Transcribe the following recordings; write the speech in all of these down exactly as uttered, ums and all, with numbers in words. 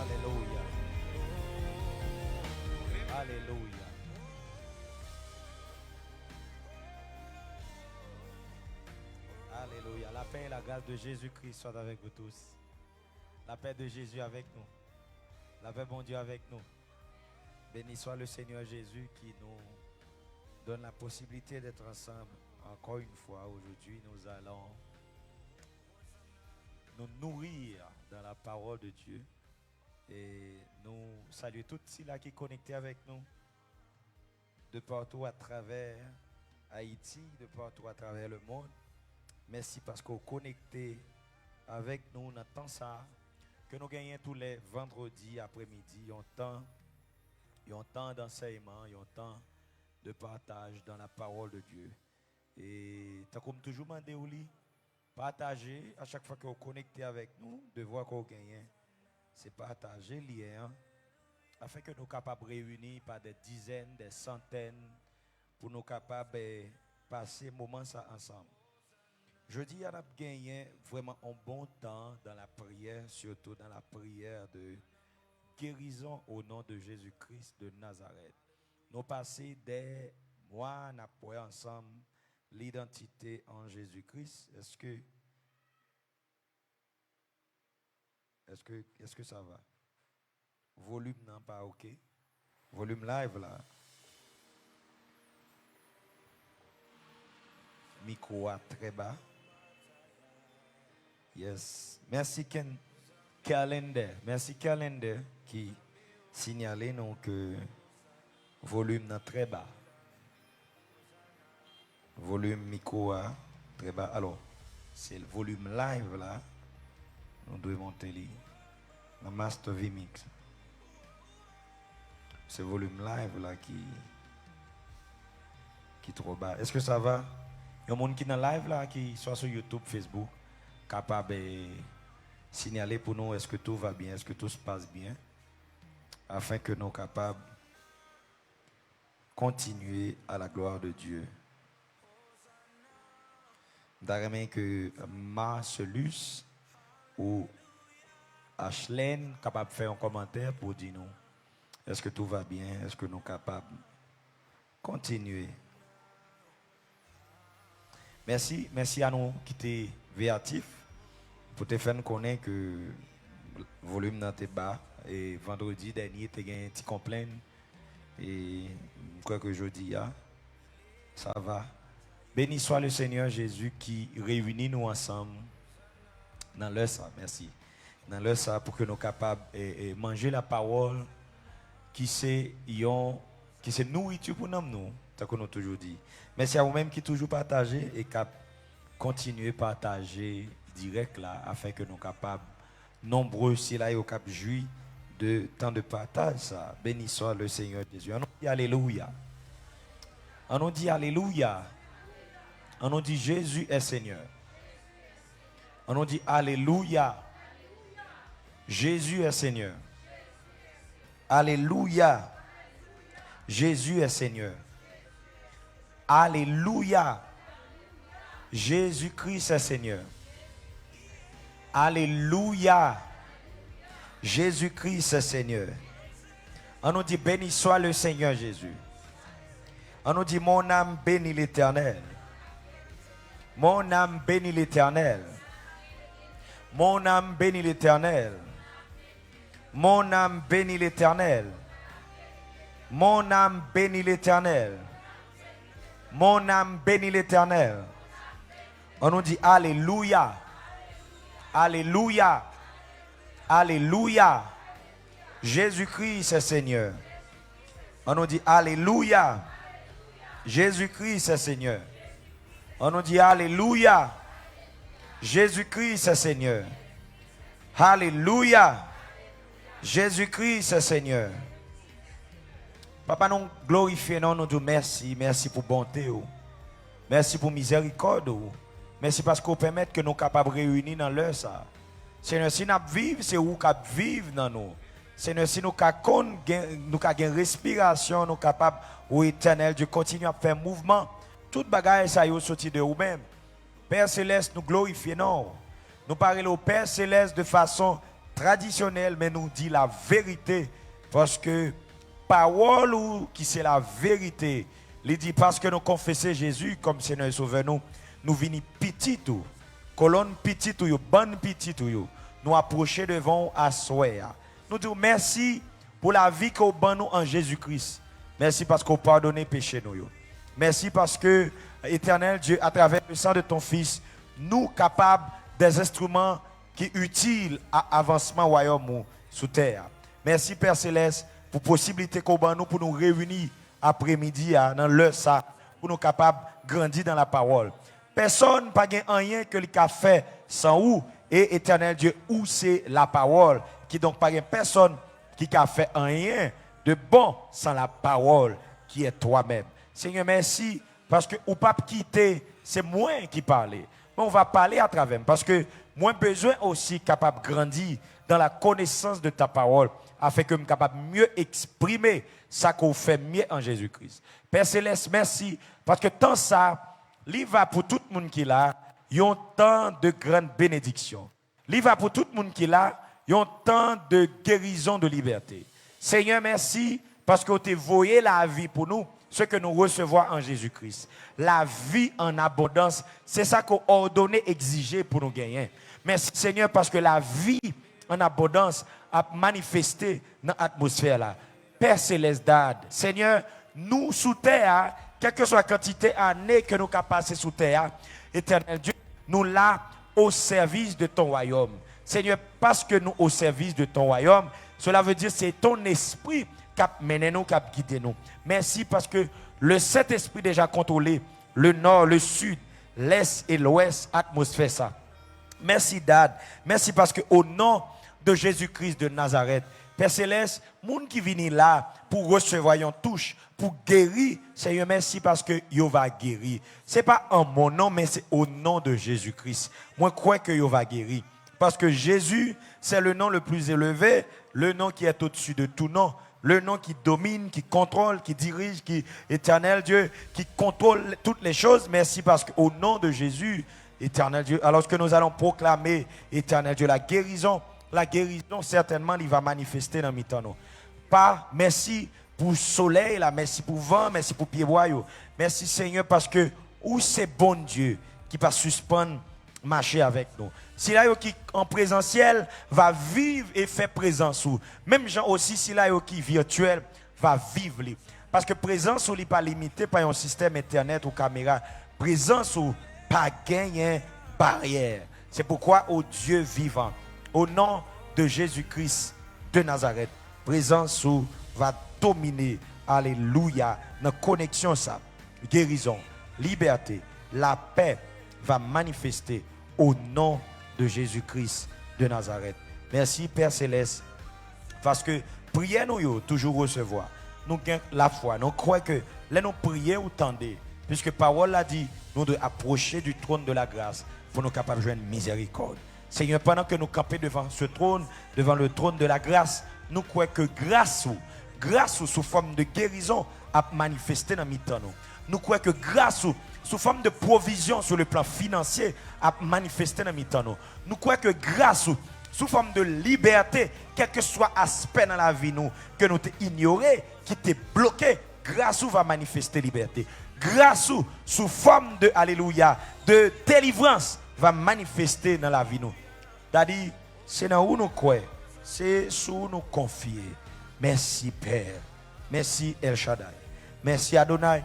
Alelouya. Alelouya. Alelouya. La paix et la grâce de Jésus-Christ soient avec vous tous. La paix de Jésus avec nous. La paix Bondye avec nous. Béni soit le Seigneur Jésus qui nous donne la possibilité d'être ensemble encore une fois aujourd'hui. Nous allons nous nourrir dans la parole de Dieu. E nou salye tout sila ki konekte avèk nou de partou atravè Ayiti, de partou atravè le monde. Mèsi paske w konekte avèk nou nan tan sa a ke nou genyen tou lè vandredi apremidi, yon tan, yon tan d'ansèyman, yon tan de partage dans la parole de Dieu. E tankou m toujou mande w li, pataje a chak fwa ke w konekte avèk nou. Devwa ke w genyen, se pataje lyen an, afin ke nou kapab reyini pa dè dizèn, dè santèn, pou nou kapab, eh, pase moman sa ansanm. Jodi a, n ap genyen vrèman yon bon tan dans la prière, surtout dans la prière de guérison au nom de Jésus-Christ de Nazareth. Nou pase dè mwa, n ap wè ansanm l'identité en Jésus-Christ. Èske, èske, èske sa va? Volim nan pa oke? Volim live la. Mikwo a trè ba. Yes. Mèsi Ken Kerlender. Mèsi Kerlender ki sinyale nou ke volim nan trè ba. Volim mikwo a trè ba. Alò, se volim live la. Nou dwe monte li nan Master V-Mix. Se volim live la ki, ki twò ba. Èske sa va? Yon moun ki nan live la, ki swa sou YouTube, Facebook, kapab, eh, sinyale pou nou, est-ce que tout va bien? Est-ce que tout se passe bien? Afin ke nou kapab continuer à la gloire de Dieu. M ta renmen ke Marcelus ou Ashlyn kapab fè yon kòmantè pou di nou, èske tout va byen? Èske nou kapab kontinye? Mèsi, mèsi a nou ki te veyatif pou te fè n konnen ke volim nan te ba, e vandredi dènye te gen ti konplenn, e m kwè ke jodi a, sa va. Béni soit le Seigneur Jésus ki reyini nou ansanm nan lè sa. Mèsi. Nan lè sa pou ke nou kapab, e, e, manje lapawòl ki se yon, ki se nouriti pou nanm nou, tankou nou toujou di. Mèsi a ou menm ki toujou pataje e k ap kontinye pataje dirèk la, afin ke nou kapab nonbre sila yo k ap jwi de tan de pataj sa. Béni soit le Seigneur Jésus. Ann nou di alelouya. Ann nou di alelouya. Ann nou di Jésus est Seigneur. Ann nou di alelouya. Jésus est Seigneur. Alelouya. Jésus est Seigneur. Alelouya. Jésus-Christ est Seigneur. Alelouya. Jésus-Christ est Seigneur. Ann nou di, béni soit le Seigneur Jésus. Ann nou di, mon âme bénit l'Éternel. Mon âme bénit l'Éternel. Mon âme bénit l'Éternel. Mon âme bénit l'Éternel. Mon âme bénit l'Éternel. Mon âme bénit l'Éternel. Ann nou di, alelouya. Alelouya. Alelouya. Jésus-Christ est Seigneur. Ann nou di, alelouya. Jésus-Christ est Seigneur. Ann nou di, alelouya. Jésus-Christ est Seigneur. Alelouya. Jésus-Christ est Seigneur. Papa, nou glorifye non, nou di w mèsi. Mèsi pou bonte w. Mèsi pou mizèrikòd ou. Mèsi paske w pèmèt ke nou kapab reyini nan lè sa. Senyè, si n ap viv, se ou k ap viv nan nou. Senyè, si nou ka konn gen, nou ka gen respirasyon, nou kapab, o Etènèl Dye, kontinye ap fè mouvman. Tout bagay sa yo soti de ou menm. Pè Selès, nou glorifye non w. Nou pa rele w Pè Selès de fason tradisyonèl, men nou di laverite, paske pawòl ou ki se laverite, li di, paske nou konfese Jezi kòm Senyè e Sovè nou, nou vini pitit ou, kolonn pitit ou yo, bann pitit ou yo, nou apwoche devan w aswè a. Nou di w mèsi pou lavi ke w ban nou an Jezi Kris. Mèsi paske w padone peche nou yo. Mèsi paske, Etènèl Dye, atravè le sang de ton Fils, nou kapab des instruments ki itil a avansman wayòm ou sou tè a. Mèsi, Pè Selès, pou posiblite ke w ban nou pou nou reyini apremidi a, nan lè sa, pou nou kapab grandi nan lapawòl. Pèsonn pa gen anyen ke li ka fè san ou, e Etènèl Dye, ou se lapawòl. Kidonk, pa gen pèsonn ki ka fè anyen de bon san lapawòl ki è twa menm. Senyè, mèsi, paske ou p ap kite, se mwen ki pale. Men ou va pale atravè m, paske mwen bezwen osi kapab grandi dans la connaissance de ta parole, afin ke m kapab mye eksprime sa ke w fè mye an Jezi Kris. Pè Selès, mèsi, paske tan sa, li va pou tout moun ki la, yon tan de grann benediksyon. Li va pou tout moun ki la, yon tan de gerizon, de libète. Senyè, mèsi, paske w te voye lavi pou nou, se ke nou resevwa an Jezi Kris. Lavi an abondans, se sa ke w òdone, egzije pou nou genyen. Mèsi, Senyè, paske lavi an abondans ap manifeste nan atmosfè la. Pè Selès, Dad, Senyè, nou sou tè a, kèlkeswa kantite ane ke nou ka pase sou tè a, Etènèl Dye, nou la au service de ton royaume. Senyè, paske nou au service de ton royaume, cela veut dire c'est ton esprit k ap mennen nou, k ap gide nou. Mèsi paske le Saint-Esprit deja kontwole le nò, le sid, lès e lwès atmosfè sa. Mèsi, Dad. Mèsi paske o non de Jezi Kris de Nazarèt, Pè Selès, moun ki vini la pou resevwa yon touch, pou geri, Senyè, mèsi paske yo va geri. Se pa an mon non, men se o non de Jezi Kris. Mwen kwè ke yo va geri. Paske Jezi, c'est le nom le plus élevé, le nom qui est au-dessus de tout nom, le nom qui domine, qui contrôle, qui dirige, qui, Éternel Dieu, qui contrôle toutes les choses. Merci parce que au nom de Jésus, Éternel Dieu, alors que nous allons proclamer, Éternel Dieu, la guérison, la guérison, certainement, li va manifeste nan mitan nou. Pa, mèsi pou solèy la, mèsi pou van, mèsi pou pyebwa yo. Mèsi, Senyè, paske ou se Bondye ki pa sispann mache avèk nou. Sila yo ki an prezansyèl va viv e fè prezans ou. Menm jan osi, sila yo ki vityèl va viv li. Paske prezans ou li pa limite pa yon sistèm entènèt ou kamera. Prezans ou pa genyen baryè. C'est pourquoi, ô Dieu vivant, au nom de Jésus-Christ de Nazareth, prezans ou va domine. Alelouya. Nan koneksyon sa, gerizon, libète, lapè va manifeste o non de Jezi Kris de Nazarèt. Mèsi, Pè Selès, paske priyè nou yo toujou resevwa. Nou gen lafwa, nou kwè ke lè nou priye, ou tande, piske pawòl la di, nou dwe apwoche du trône de la grâce pou nou kapab jwenn mizèrikòd. Senyè, pandan ke nou kanpe devan ce trône, devant le trône de la grâce, nou kwè ke gras ou, gras ou sou fòm de gerizon ap manifeste nan mitan nou. Nou kwè ke gras ou, sou fòm de pwovizyon sou le plan finansye, ap manifeste nan mitan nou. Nou kwè ke gras ou, sou fòm de libète, kèlkeswa aspè nan lavi nou ke nou te inyore, ki te bloke, gras ou va manifeste libète. Gras ou, sou fòm de, alelouya, de delivrans, va manifeste nan lavi nou. Dadi, se nan ou nou kwè, se sou ou nou konfye. Mèsi, Pè. Mèsi, El Shaddai. Mèsi, Adonai.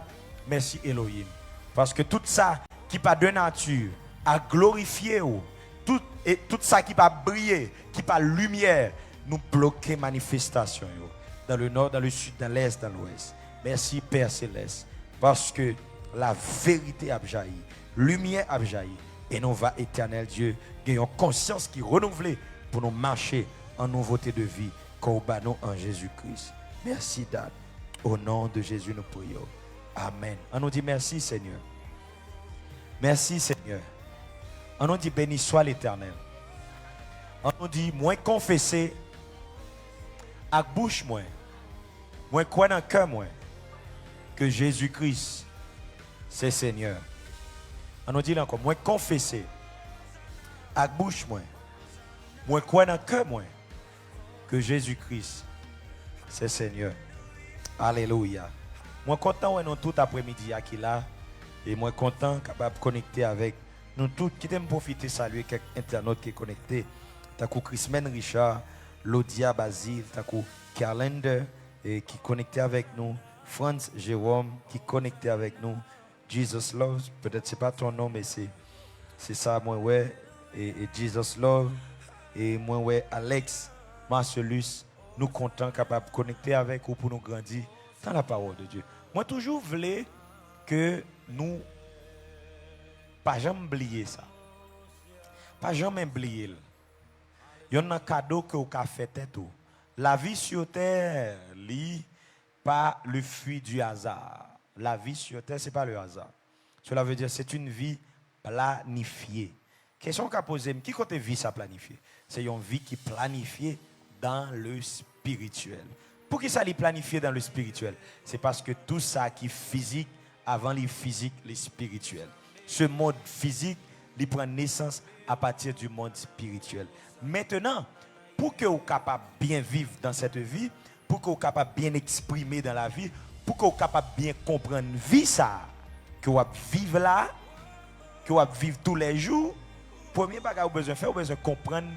Mèsi, Elohim. Paske tout sa ki pa de nati a glorifye ou, tout, e tout sa ki pa briye, ki pa limyè, nou bloke manifestasyon yo. Dans le nord, dans le sud, dans l'est, dans l'ouest. Mèsi, Pè Selès, paske laverite ap jayi, limyè ap jayi, e nou va, Etènèl Dye, gen yon konsyans ki renouvle pou nou mache an nouvote de vi ke w ba nou an Jezi Kris. Mèsi, Dad. O non de Jezi, nou priye w. Amèn. An nou di, mèsi, Senyè. Mèsi, Senyè. An nou di, beni swa Letènèl. An nou di, mwen konfese ak bouch mwen, mwen kwè nan kè mwen ke Jezi Kris se Senyè. An nou di l ankò, mwen konfese ak bouch mwen, mwen kwè nan kè mwen Que Jésus-Christ, c'est Seigneur. Alelouya. Mwen kontan wè nou tout aprèmidi a ki la. E mwen kontan kapab konekte avèk nou tout. Kite m pwofite salye kèk entènot ki konekte. Tankou Chrismen Richard, Lodia Bazil, tankou Calendar, e ki konekte avèk nou. Frantz Jérôme, ki konekte avèk nou. Jesus Love, petèt se pa ton non, men se, se sa mwen wè. E, e Jesus Love, e mwen wè Alex Marcelus, nou kontan kapab konekte avèk ou pou nou grandi dans la parole de Dieu. Mwen toujou vle ke nou pa janm bliye sa. Pa janm bliye l. Yonn nan kado ke w ka fè tèt ou. Lavi sou tè, li pa le fruit du hasard. Lavi sou tè, se pa le hasard. Cela veut dire, c'est une vie planifiée. Kesyon w ka poze m, ki kote vi sa planifye? Se yon vi ki planifye dans le spirituel. Poukisa li planifye dans le spirituel? Se paske tou sa ki fizik, avan li fizik, li spirityèl. Ce monde physique, li pran nesans à partir du monde spirituel. Maintenant, pou ke w kapab byen viv dans cette vie, pou ke w kapab byen eksprime dans la vie, pou ke w kapab byen konprann vi sa a ke w ap viv la, ke w ap viv toulèjou, premye bagay ou bezwen fè, ou bezwen konprann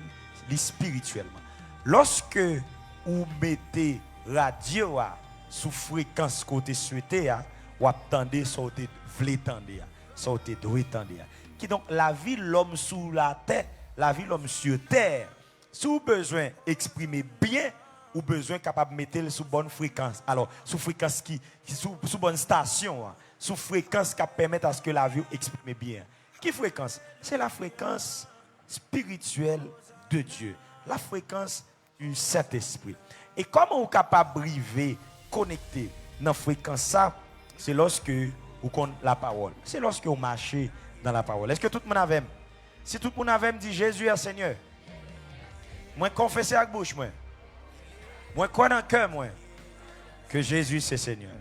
li espirityèlman. Lòske ou mete radyo a sou frekans ke w te swete a, w ap tande sa w te vle tande a, sa w te dwe tande a. Kidonk, lavi lòm sou latè, lavi lòm sur terre, si w bezwen eksprime byen, ou bezwen kapab mete l sou bòn frekans. Alò, sou frekans ki, ki sou, sou bòn estasyon an, sou frekans k ap pèmèt aske lavi w eksprime byen. Ki frekans? Se la frekans spirityèl de Dye, la frekans du Saint-Esprit. E kòman ou kapab rive konekte nan frekans sa? Se lòske ou konn lapawòl. Se lòske ou mache nan lapawòl. Èske tout moun avè m? Si tout moun avè m, di, Jezi a Senyè. Mwen konfese ak bouch mwen. Mwen kwè nan kè mwen ke Jezi se Senyè.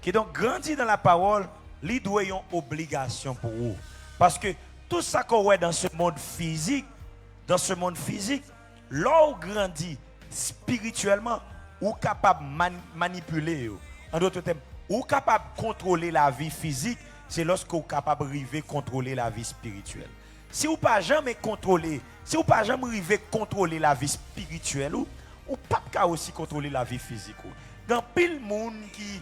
Kidonk, grandi nan lapawòl, li dwe yon obligasyon pou ou. Paske tout sa ke w wè dans ce monde physique, dans ce monde physique, lè w grandi espirityèlman, ou kapab man-, manipile yo. An dòt tèm, ou kapab kontwole lavi fizik, se lòske ou kapab rive kontwole lavi espirityèl. Si ou pa janm kontwole, si ou pa janm rive kontwole lavi espirityèl ou, ou p ap ka osi kontwole lavi fizik ou. Gen anpil moun ki,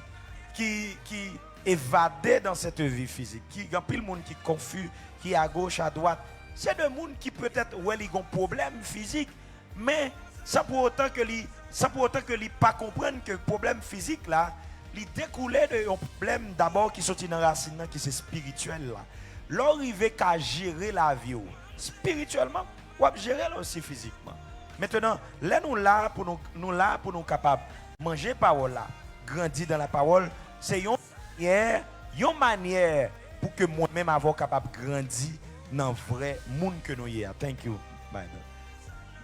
ki, ki evade dans cette vie physique, ki, gen anpil moun ki konfi, ki agoch, adwat. Se de moun ki petèt wè li gon pwoblèm fizik, men san pou otan ke li, san pou otan ke li pa konprann ke pwoblèm fizik la, li dekoule de yon pwoblèm dabò ki soti nan rasin nan, ki se espirityèl la. Lè w rive ka jere lavi w espirityèlman, w ap jere l osi fizikman. Mentenan, lè nou la pou nou, nou la pou nou kapab manje pawòl la, grandi dans la parole, se yon manyè, yon manyè pou ke mwen menm avè w kapab grandi nan vrè moun ke nou ye a. Thank you, Bible.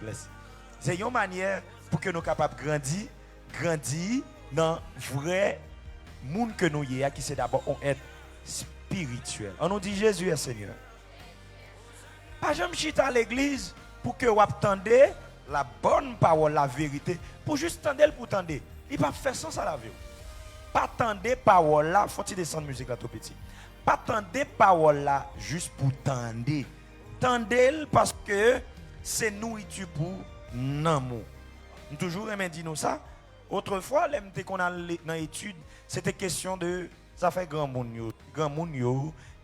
Bless. Se yon manyè pou ke nou kapab grandi, grandi nan vrè moun ke nou ye a, ki se dabò yon èt espirityèl. An nou di, Jezi a Senyè. Pa janm chita legliz pou ke w ap tande la bòn pawòl, la verite, pou jis tande l pou tande. Li p ap fè sans a lavi w. Pa tande pawòl la, fò ti desann mizik la tou piti. Pa tande pawòl la jis pou tande. Tande l paske se nouriti pou nanm ou. M toujou renmen di nou sa. Otrefwa, lè m te konn al le-, nan etid, se te kesyon de zafè granmoun yo, granmoun yo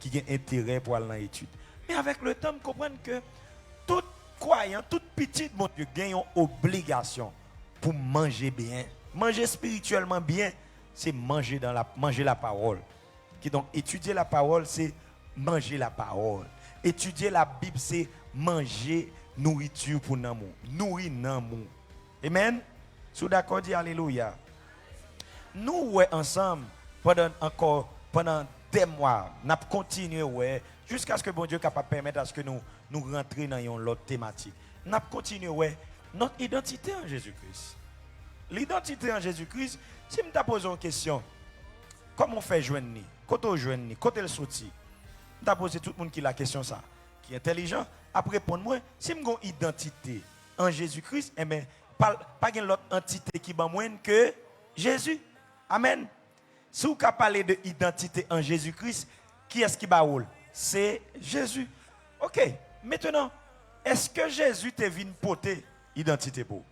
ki gen enterè pou al nan etid. Men avèk le tan, m konprann ke tout kwayan, tout pitit Bondye gen yon obligasyon pou manje byen. Manje espirityèlman byen, se manje dans la, manje lapawòl. Kidonk, etidye lapawòl, se manje lapawòl. Etidye Labib, se manje nouriti pou nanm ou, nouri nanm ou. Amen. Si w dakò, di alelouya. Nou wè ansanm pandan ankò, pandan dè mwa, n ap kontinye wè, jiskaske Bondye kapab pèmèt aske nou, nou rantre nan yon lòt tematik. N ap kontinye wè notre identité en Jésus-Christ. L'identité en Jésus-Christ, si m ta poze yon kesyon, kòman w fè jwenn li? Kote w jwenn li? Kote l soti? M ta poze tout moun ki la kesyon sa, ki entèlijan, ap reponn mwen, si m gon idantite an Jezi Kris, enben, pa, pa gen lòt antite ki ban mwen ke Jezi. Amèn. Si w ka pale de idantite an Jezi Kris, kiyès ki ba ou l? Se Jezi. Oke, mentnan, èske Jezi te vin pote idantite pou ou?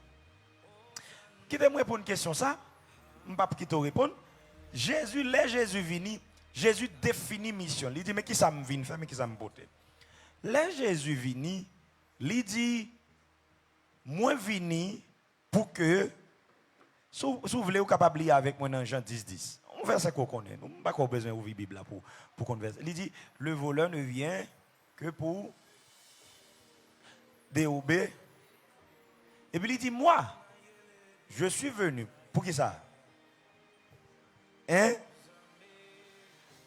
Kite m reponn kesyon sa, m p ap kite w reponn. Jezi, lè Jezi vini, Jezi defini misyon l. Li di, "Men kisa m vin fè, men kisa m pote." Lè Jezi vini, li di, "Mwen vini pou ke," si w, si w vle, ou kapab li avèk mwen nan Jan dis dis. Yon vèsè ke w konnen. M pa kwè w bezwen ouvri Bib la pou, pou konn vèsè. Li di, "Le voleur ne vient que pour dérober." Epi li di, "Moi, je suis venu." Pou ki sa? Hein?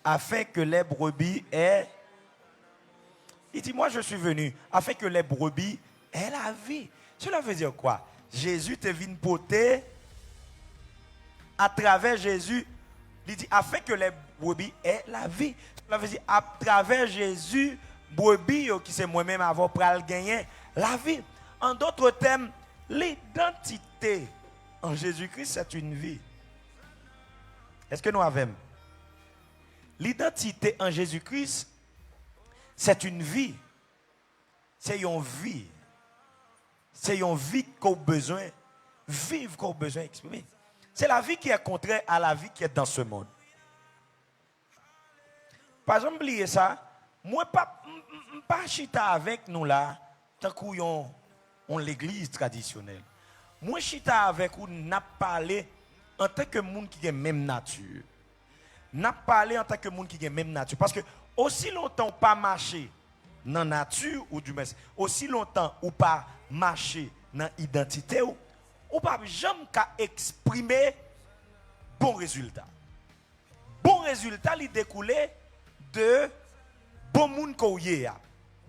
Afin que les brebis aient. Il dit, "Moi, je suis venu afin que les brebis aient la vie." Cela veut dire quoi? Jezi te vin pote, atravè Jezi, li di, "Afin que les brebis aient la vie." Cela veut dire, atravè Jezi, brebi yo ki se mwen menm avè w pral genyen lavi. En d'autres termes, l'identité en Jésus-Christ, c'est une vie. Èske nou avè m? L'identité en Jésus-Christ, c'est une vie. Se yon vi. Se yon vi ke w bezwen viv, ke w bezwen eksprime. C'est la vie qui est contraire à la vie qui est dans ce monde. Pa janm bliye sa, mwen pa, m, m, m pa chita avèk nou la tankou yon, yon legliz tradisyonèl. Mwen chita avèk ou, n ap pale antanke moun ki gen menm nati. N ap pale antanke moun ki gen menm nati. Paske osi lontan w pa mache nan nati, ou dimwens, osi lontan ou pa mache nan idantite w, ou p ap janm ka eksprime bon rezilta. Bon rezilta, li dekoule de bon moun ke w ye a.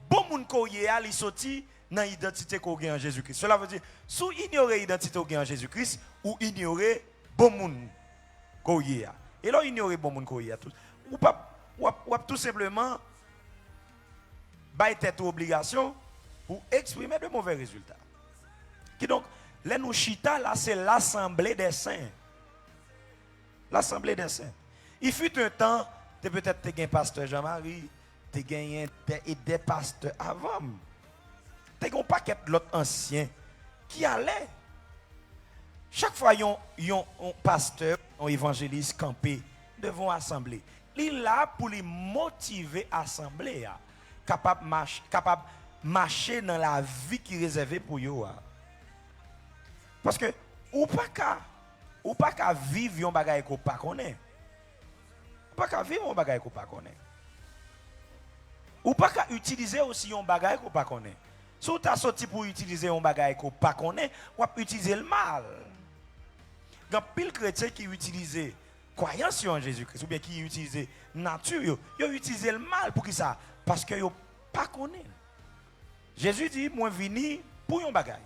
Bon moun ke w ye a, li soti nan idantite ke w gen an Jezi Kris. Cela veut dire, si w inyore idantite w gen an Jezi Kris, ou inyore bon moun ke w ye a. E lè w inyore bon moun ke w ye a, tou, ou p ap, w ap, w ap tou senpleman bay tèt ou obligasyon pou eksprime de movè rezilta. Kidonk, lè nou chita la, se l'assemblée des saints. L'assemblée des saints. Il fut un temps, te petèt te gen pastè Jean-Marie, te genyen dè, e dè pastè avan m. Te gen yon pakèt lòt ansyen ki alè. Chak fwa yon, yon, yon pastè, yon evanjelis kanpe devan yon asanble, li la pou li motive asanble a kapab mach-, kapab mache nan lavi ki rezève pou yo a. Paske ou pa ka, ou pa ka viv yon bagay ke w pa konnen. Ou pa ka viv yon bagay ke w pa konnen. Ou pa ka itilize osi yon bagay ke w pa konnen. Si w ta soti pou w itilize yon bagay ke w pa konnen, w ap itilize l mal. Gen anpil kretyen ki itilize kwayans yo an Jezi Kris, oubyen ki itilize nati yo, yo itilize l mal. Poukisa? Paske yo pa konnen l. Jezi di, "Mwen vini pou yon bagay."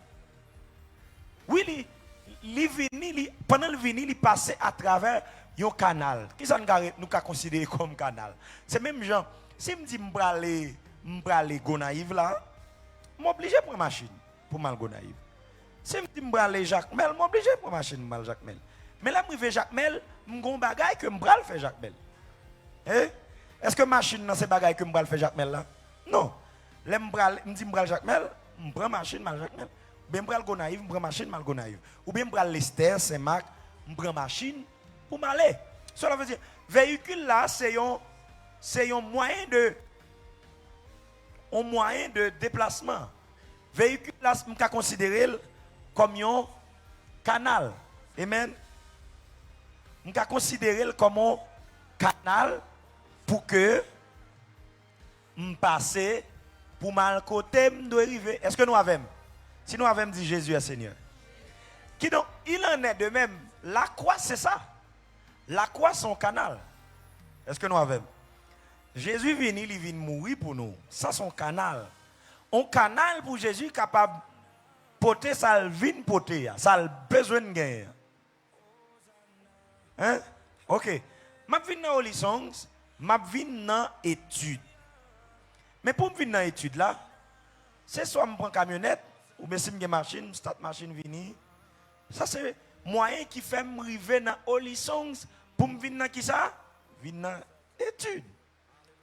Wi, li, li vini, li, pandan l vini, li pase atravè yon kanal. Kisa n ka re-, nou ka konsidere kòm kanal? Se menm jan, si m di m prale, m prale Gonayiv la, m oblije pran machin pou m al Gonayiv. Si m di m prale Jakmèl, m oblije pran machin m al Jakmèl. Men lè m rive Jakmèl, m gon bagay ke m pral fè Jakmèl. E? Èske machin nan se bagay ke m pral fè Jakmèl la? Non. Lè m pral, m di m pral Jakmèl, m pran machin m al Jakmèl. Oubyen m pral Gonayiv, m pran machin m al Gonayiv. Oubyen m pral Lestè, Senmak, m pran machin pou m ale. Cela veut dire, veyikil la, se yon, se yon mwayen de, yon mwayen de deplasman. Veyikil la, m ka konsidere l kòm yon kanal. Amen. M ka konsidere l kòm yon kanal pou ke m pase, pou m al kote m dwe rive. Èske nou avè m? Si nou avè m, di, "Jésus est Seigneur." Kidonk, il en est de même. Lakwa, se sa. Lakwa, se yon kanal. Èske nou avè m? Jezi vini, li vin mouri pou nou. Sa se yon kanal. Yon kanal pou Jezi kapab pote sa l vin pote a, sa l bezwen n genyen an. Hein? Oke. M ap vin nan Holy Songs, m ap vin nan etid. Men pou m vin nan etid la, se swa m pran kamyonèt, oubyen si m gen machin, m stat machin vini, Sa se mwayen ki fè m rive nan Holy Songs pou m vin nan kisa? Vin nan etid.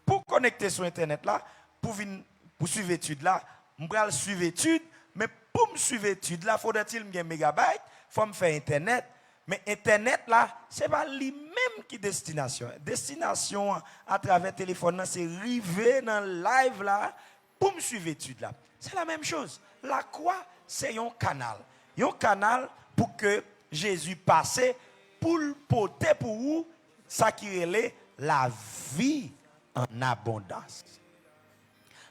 Pou w konekte sou entènèt la, pou vin, pou swiv etid la, m pral swiv etid, men pou m swiv etid la, fodètil m gen megabayt, fò m fè entènèt. Men entènèt la, se pa li menm ki destinasyon an. Destinasyon an, atravè telefòn nan, se rive nan live la, pou m swiv etid la. Se la menm choz. Lakwa, se yon kanal. Yon kanal pou ke Jezi pase, pou l pote pou ou sa ki rele lavi an abondans.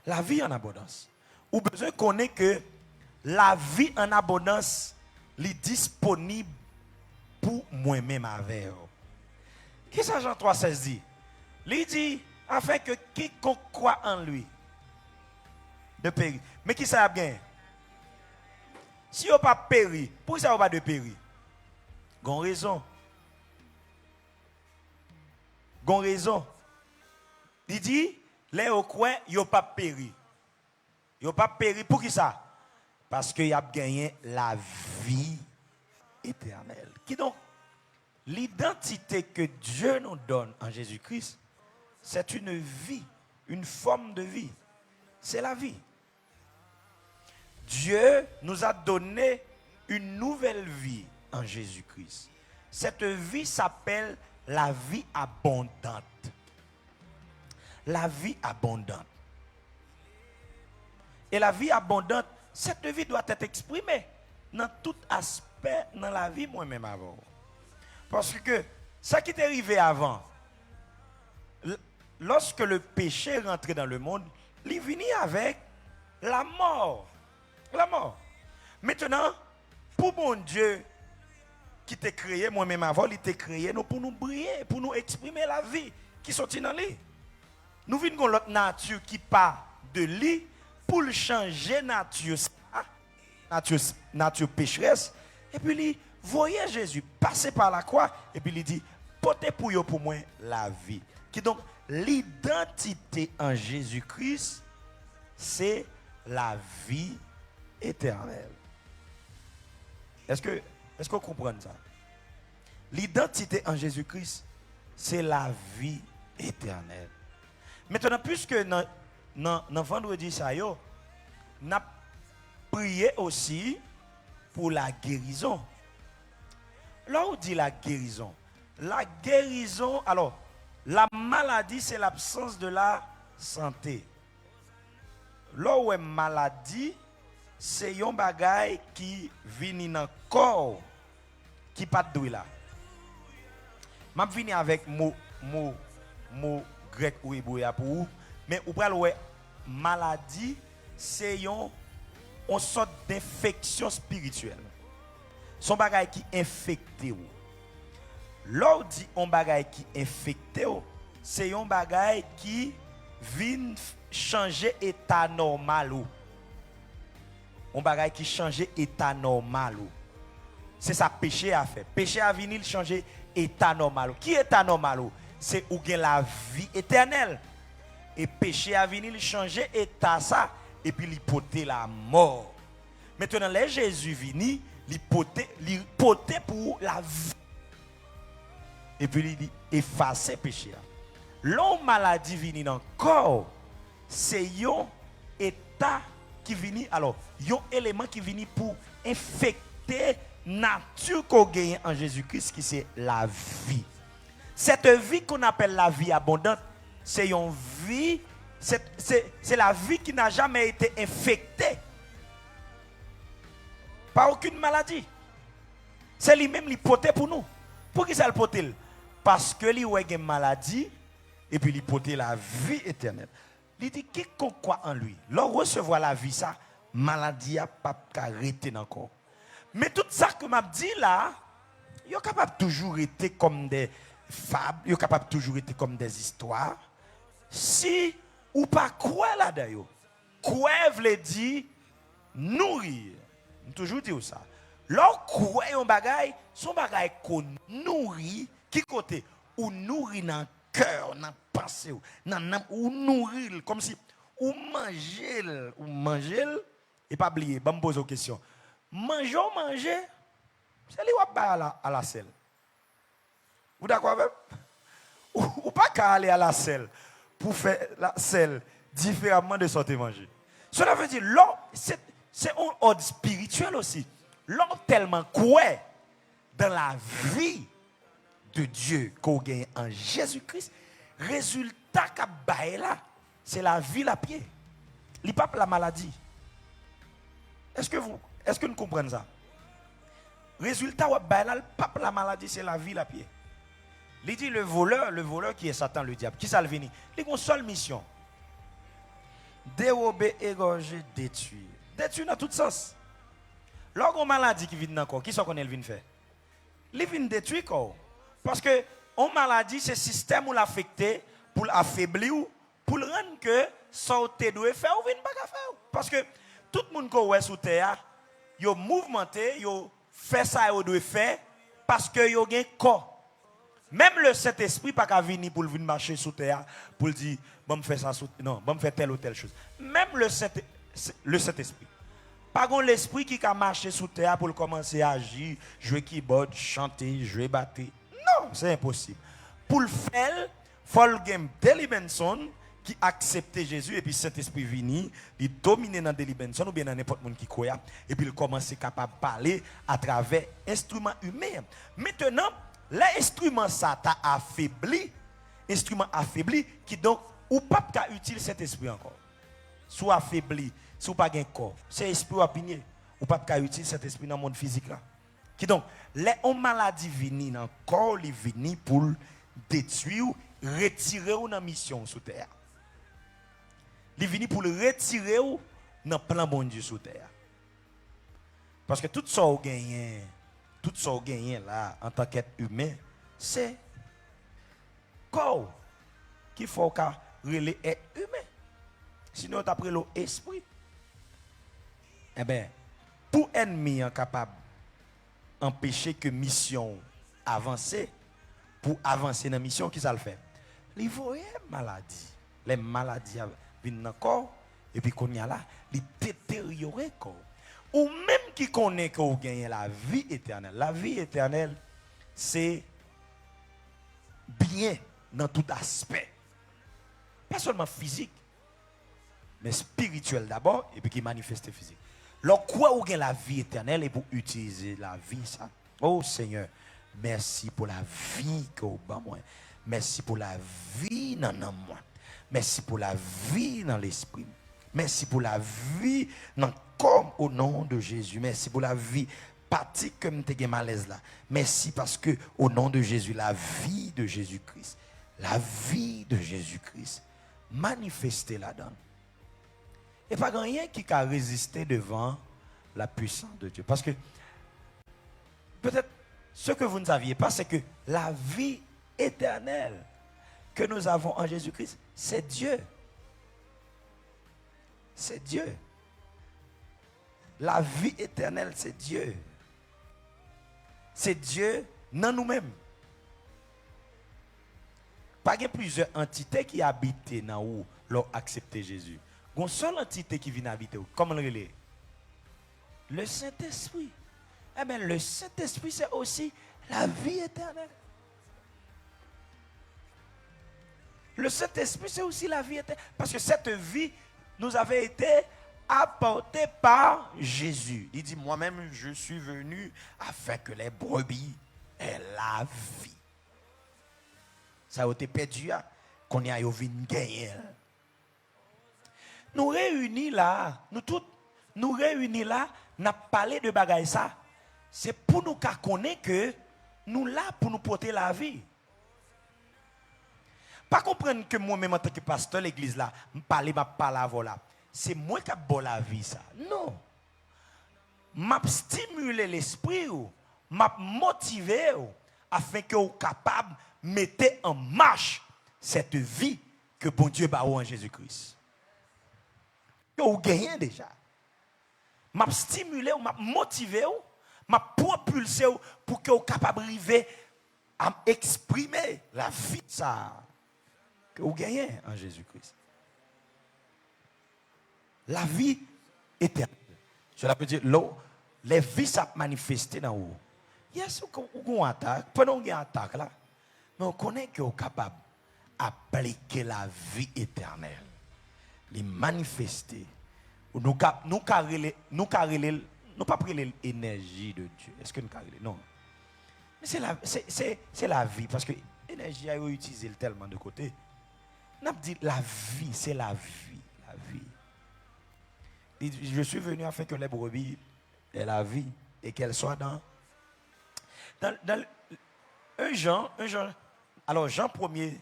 Lavi an abondans. Ou bezwen konnen ke lavi an abondans, li disponib pou mwen menm avè w. Kisa Jan twa sèz di? Li di, afin que quiconque croit en lui ne périsse. Men kisa y ap genyen? Si yo pa peri, poukisa yo pa dwe peri? Gon rezon. Gon rezon. Li di, lè yo kwè, yo p ap peri. Yo p ap peri. Poukisa? Paske y ap genyen lavi etènèl. Kidonk, l'identité que Dieu nous donne en Jésus-Christ, c'est une vie, une forme de vie. C'est la vie. Dieu nous a donné une nouvelle vie en Jésus-Christ. Cette vie s'appelle la vie abondante. La vie abondante. Et la vie abondante, cette vie doit être exprimée dans tout aspect dans la vie, mwen menm avè w. Paske sa ki te rive avan, l- lorsque le péché est rentré dans le monde, li vini avec la mort. La mort. Maintenant, pou Bondye ki te kreye mwen menm avè w, li te kreye nou pou nou briye, pou nou eksprime lavi ki soti nan li. Nou vin gon lòt nati ki pa de li, pou l chanje nati sa, nati, nati pecherès, epi li voye Jezi pase pa lakwa, epi li di, pote pou yo pou mwen lavi. Kidonk, lidantite an Jezi Kris, se lavi etènèl. Èske, èske w konprann sa? Lidantite an Jezi Kris, se lavi etènèl. Mentnan, piske nan, nan, nan vandredi sa yo, n ap priye osi pou lagerizon. Lè w di lagerizon, lagerizon, alò, la maladie, c'est l'absence de la santé. Lè w wè maladi, se yon bagay ki vini nan kò w ki pa t dwe la. M ap vini avèk mo, mo, mo grèk ou ebre a pou ou, men ou pral wè maladi se yon, yon sòt denfeksyon espirityèl. Se yon bagay ki enfekte w. Lè w di yon bagay ki enfekte w, se yon bagay ki vin f- chanje eta nòmal ou. Yon bagay ki chanje eta nòmal ou. Se sa peche a fè. Peche a vini, l chanje eta nòmal ou. Ki eta nòmal ou? Se ou gen lavi etènèl. E peche a vini, l chanje eta sa, epi li pote lamò. Mentnan, lè Jezi vini, li pote, li pote pou ou lavi. Epi li, li efase peche a. Lè yon maladi vini nan kò w, se yon eta ki vini, alò, yon eleman ki vini pou enfekte nati ke w genyen an Jezi Kris, ki se lavi. Cette vie qu'on appelle la vie abondante, se yon vi, se, se, se la vie qui n'a jamais été infectée par aucune maladie. Se li menm li pote pou nou. Poukisa l pote l? Paske li wè gen maladi, epi li pote lavi etènèl. Li di, quiconque croit en lui. Lè w resevwa lavi sa, maladi a p ap ka rete nan kò w. Men tout sa ke m ap di la, yo kapab toujou rete kòm de fab, yo kapab toujou rete kòm de zistwa. Si ou pa kwè ladan yo, kwè vle di nouri. M toujou di w sa. Lè w kwè yon bagay, se yon bagay ke w nouri. Ki kote? Ou nouri nan kè w, nan panse w, nan nanm ou, nouri l, kòmsi ou manje l, ou manje l, e pa bliye, ban m poze w kesyon. Manje w manje, Se li w ap bay a la, a la sèl. Ou dakò avè m? Ou, ou pa ka ale a la sèl pou fè la sèl diferaman de sa w te manje. Cela veut dire, lè w, se, se yon òd espirityèl osi. Lè w tèlman kwè dans la vie de Dieu ke w genyen an Jezi Kris, rezilta k ap bay la, se lavi l ap ye. Li p ap lamaladi. Èske vous, èske n konprann sa? Rezilta w ap bay la, l p ap lamaladi, se lavi l ap ye. Li di, le volè, le volè ki e Satan, le dyab. Kisa l vini? Li gen yon sèl misyon. Dewobe, egòje, detwi. Detwi nan tout sans. Lè w gen yon maladi ki vin nan kò w, kisa w konnen l vin fè? Li vin detwi kò w. Paske yon maladi se sistèm ou l afekte pou l afebli w, pou l rann ke sa w te dwe fè, ou vin pa ka fè w. Paske tout moun ke w wè sou tè a, yo mouvmante, yo fè sa yo dwe fè, paske yo gen kò. Menm le Sentespri pa ka vini pou l vin mache sou tè a, pou l di, ban m fè sa sou, non, ban m fè tèl ou tèl choz. Menm le Sent, le Sentespri. Pa gen lespri ki ka mache sou tè a pou l kòmanse aji, jwe kibòd, chante, jwe batri. Non, se enposib. Pou l fè l, fò l gen Deli Benson ki aksepte Jezi, epi Sentespri vini, li domine nan Deli Benson oubyen nan nenpòt moun ki kwè a, epi l kòmanse kapab pale atravè enstriman imen an. Mentenan, lè enstriman sa ta afebli, enstriman afebli, kidonk, ou p ap ka itil Sentespri ankò. Si w afebli, si w pa gen kò, se espri w ap vin ye. Ou p ap ka itil Sentespri nan mond fizik la. Kidonk, lè yon maladi vini nan kò w, li vini pou l detwi w, retire w nan misyon w sou tè a. Li vini pou l retire w nan plan Bondye sou tè a. Paske tout sa w genyen, tout sa w genyen la, antanke èt imen, se kò w ki fè w ka rele èt imen. Sinon, yo t ap rele w espri. Enben, pou ènmi an kapab anpeche ke misyon w avanse, pou avanse nan misyon, kisa l fè? Li voye maladi. Lè maladi a vin nan kò w, epi kounye a la, li deteryore kò w. Ou menm ki konnen ke w genyen lavi etènèl. Lavi etènèl, se byen nan tout aspè. Pa sèlman fizik, men espirityèl dabò, epi ki manifeste fizik. Lè w kwè ou gen lavi etènèl epi w itilize lavi sa, o Senyè, mèsi pou lavi ke w ban mwen. Mèsi pou lavi nan nanm mwen. Mèsi pou lavi nan lespri m. Mèsi pou lavi nan kò m, o non de Jezi. Mèsi pou lavi pati ke m te gen malèz la. Mèsi paske, o non de Jezi, lavi de Jezi Kris, lavi de Jezi Kris manifeste ladan l. E pa gen anyen ki ka reziste devan la puissance de Dieu. Paske, peut-être, ce que vous ne saviez pas, c'est que la vie éternelle que nous avons en Jésus-Christ, c'est Dieu. C'est Dieu. Lavi etènèl, se Dye. Se Dye nan nou menm. Pa gen plizyè antite ki abite nan ou lè w aksepte Jezi. Gon sèl antite ki vin abite w. Kòman l rele? Le Sentespri. Enben, le Sentespri, se osi lavi etènèl. Le Saint-Esprit, c'est aussi la vie éternelle. Parce que cette vie nous avait été apportée par Jésus. Il dit, moi-même, je suis venu afin que les brebis aient la vie. Sa yo te pèdi a, kounye a yo vin genyen l. Nou reyini la, nou tout, nou reyini la, n ap pale de bagay sa. Se pou nou ka konnen ke nou la pou nou pote lavi. Pa konprann ke mwen menm antanke pastè legliz la, m pale, m ap pale avè w la. Se mwen k ap ba w lavi sa. Non. M ap stimile lespri w, m ap motive w, afenke w kapab mete an mach cette vie que Bondye ba ou an Jezi Kris. Ke w genyen deja. M ap stimile w, m ap motive w, m ap pwopilse w pou ke w kapab rive a eksprime lavi sa a ke w genyen an Jezi Kris. Lavi etènèl. Cela veut dire, lè w, lè vi sa ap manifeste nan ou, Yes, ou, ou gen yon atak. Pandan w gen atak la, men w konnen ke w kapab aplike lavi etènèl. Li manifeste. Nou ka, nou ka rele, nou ka rele l, nou p ap rele l enèji de Dye. Èske nou ka rele? Non. Men se la, se, se, se lavi, paske enèji a yo itilize l tèlman de kote. N ap di lavi, se lavi, lavi. Li di, je suis venu afin que les brebis aient la vie et qu'elle soit dans, dans, dans un Jean, un Jean, alors Jean premier,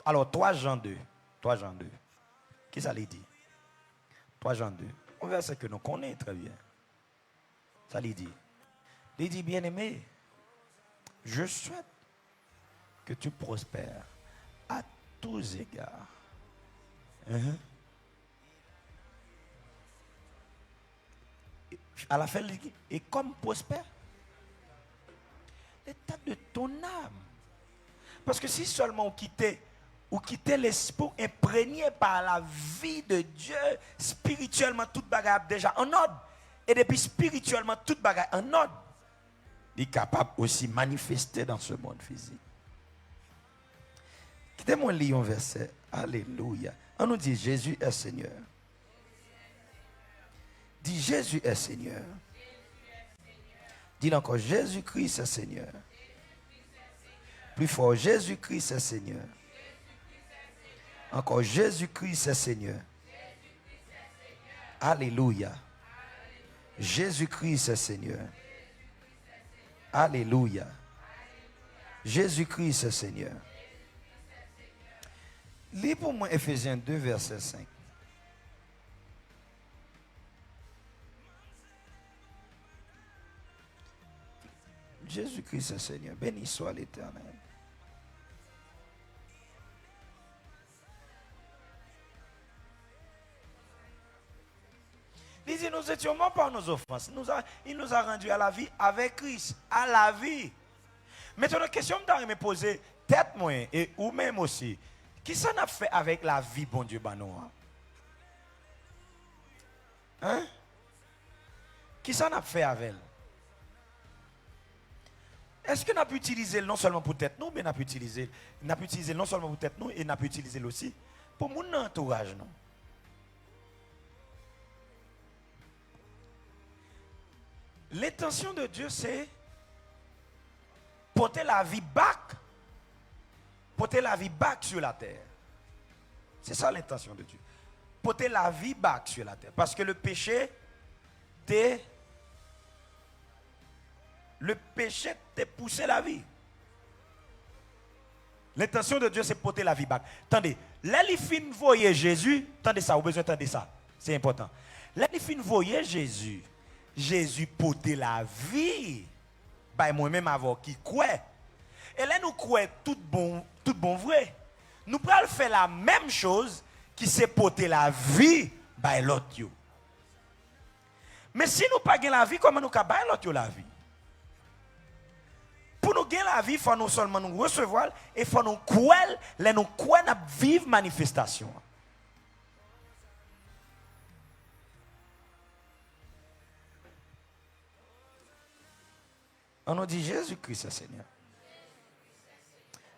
alors trois Jean deux, trois Jean deux. Kisa li di? Trois Jean deux. Un verset que nous connaissons très bien. Sa li di? Li di, bien-aimé, je souhaite que tu prospères à tous égards. Mhm. À la fin, li di, et comme prospère l'état de ton âme. Paske si sèlman ou kite, ou kite lespri w enprenye pa lavi de Dye, espirityèlman tout bagay ap deja an òd. E depi espirityèlman tout bagay an òd, li kapab osi manifeste dans ce monde physique. Kite mwen li yon vèsè. Alelouya. An nou di, Jésus est Seigneur. Di, Jésus est Seigneur. Di l ankò, Jésus-Christ est Seigneur. Plus fort, Jésus-Christ est Seigneur. Encore, Jésus-Christ est Seigneur. Alléluia. Jésus-Christ est Seigneur. Alléluia. Jésus-Christ est Seigneur. Li pou mwen Efezyen de, vèsè senk. Jésus-Christ est Seigneur. Béni soit l'Éternel. Li di, nous étions morts par nos offenses. Nous a, il nous a rendus à la vie avec Christ. À la vie. Maintenant, kesyon m ta renmen poze tèt mwen e ou menm osi. Kisa n ap fè avèk lavi Bondye ban nou an? Hein? Kisa n ap fè avè l? Èske n ap itilize l non sèlman pou tèt nou, men n ap itilize, n ap itilize l non sèlman pou tèt nou, e n ap itilize l osi pou moun nan antouraj nou? Lentansyon de Dye, se pote lavi back, pote lavi back sur la terre. Se sa lentansyon de Dye. Pote lavi back sur la terre. Paske le péché te, le péché te pouse lavi. Lentansyon de Dye se pote lavi back. Tande, lè li fin voye Jezi, tande sa, ou bezwen tande sa. Se enpòtan. Lè li fin voye Jezi, Jezi pote lavi bay mwen menm avè w ki kwè. E lè nou kwè tout bon, tout bon vre, nou pral fè la menm choz ki se pote lavi bay lòt yo. Men si nou pa gen lavi, kòman nou ka bay lòt yo lavi? Pou nou gen lavi, fò nou sèlman nou resevwa l e fò nou kwè l. Lè nou kwè, n ap viv manifestasyon an. An nou di, Jezi Kris se Senyè.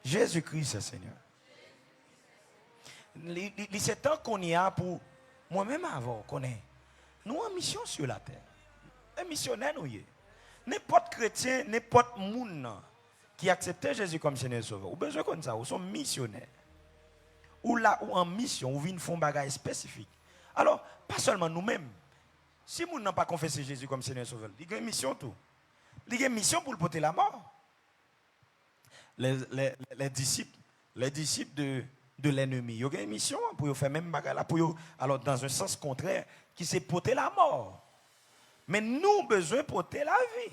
Jezi Kris se Senyè. Li, li, li se tan kounye a pou mwen menm avè w konnen nou an misyon sou latè. E misyonè nou ye. Nenpòt kretyen, nenpòt moun nan ki aksepte Jezi kòm Senyè e Sovè, ou bezwen konn sa, ou se yon misyonè. Ou la, ou an misyon, ou vin fè yon bagay espesifik. Alò, pa sèlman nou menm. Si moun nan pa konfese Jezi kòm Senyè e Sovè l, li gen misyon tou. Li gen misyon pou l pote lamò. Les, les, les disciples, les disciples de, de l'ennemi, yo gen misyon an pou yo fè menm bagay la, pou yo, alò, dans un sens contraire, ki se pote lamò. Men nou bezwen pote lavi.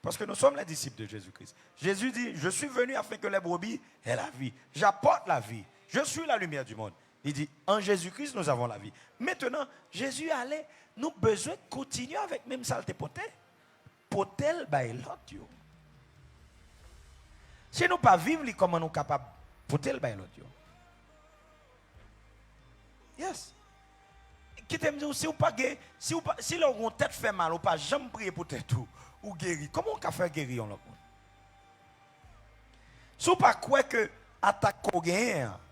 Parce que nous sommes les disciples de Jésus-Christ. Jésus dit, je suis venu afin que les brebis aient la vie. J'apporte la vie. Je suis la lumière du monde. Li di, en Jésus-Christ, nous avons la vie. Maintenant, Jezi ale, nou bezwen kontinye avèk menm sa l te pote. Pote l bay lòt yo. Si nou pa viv li, kòman nou kapab pote l bay lòt yo? Yes. Kite m di w, si w pa gen, si w pa, si lè w gen yon tèt fè mal, ou pa janm priye pou tèt ou, ou geri. Kòman w ka fè geri yon lòt moun? Si w pa kwè ke atak ke w genyen an,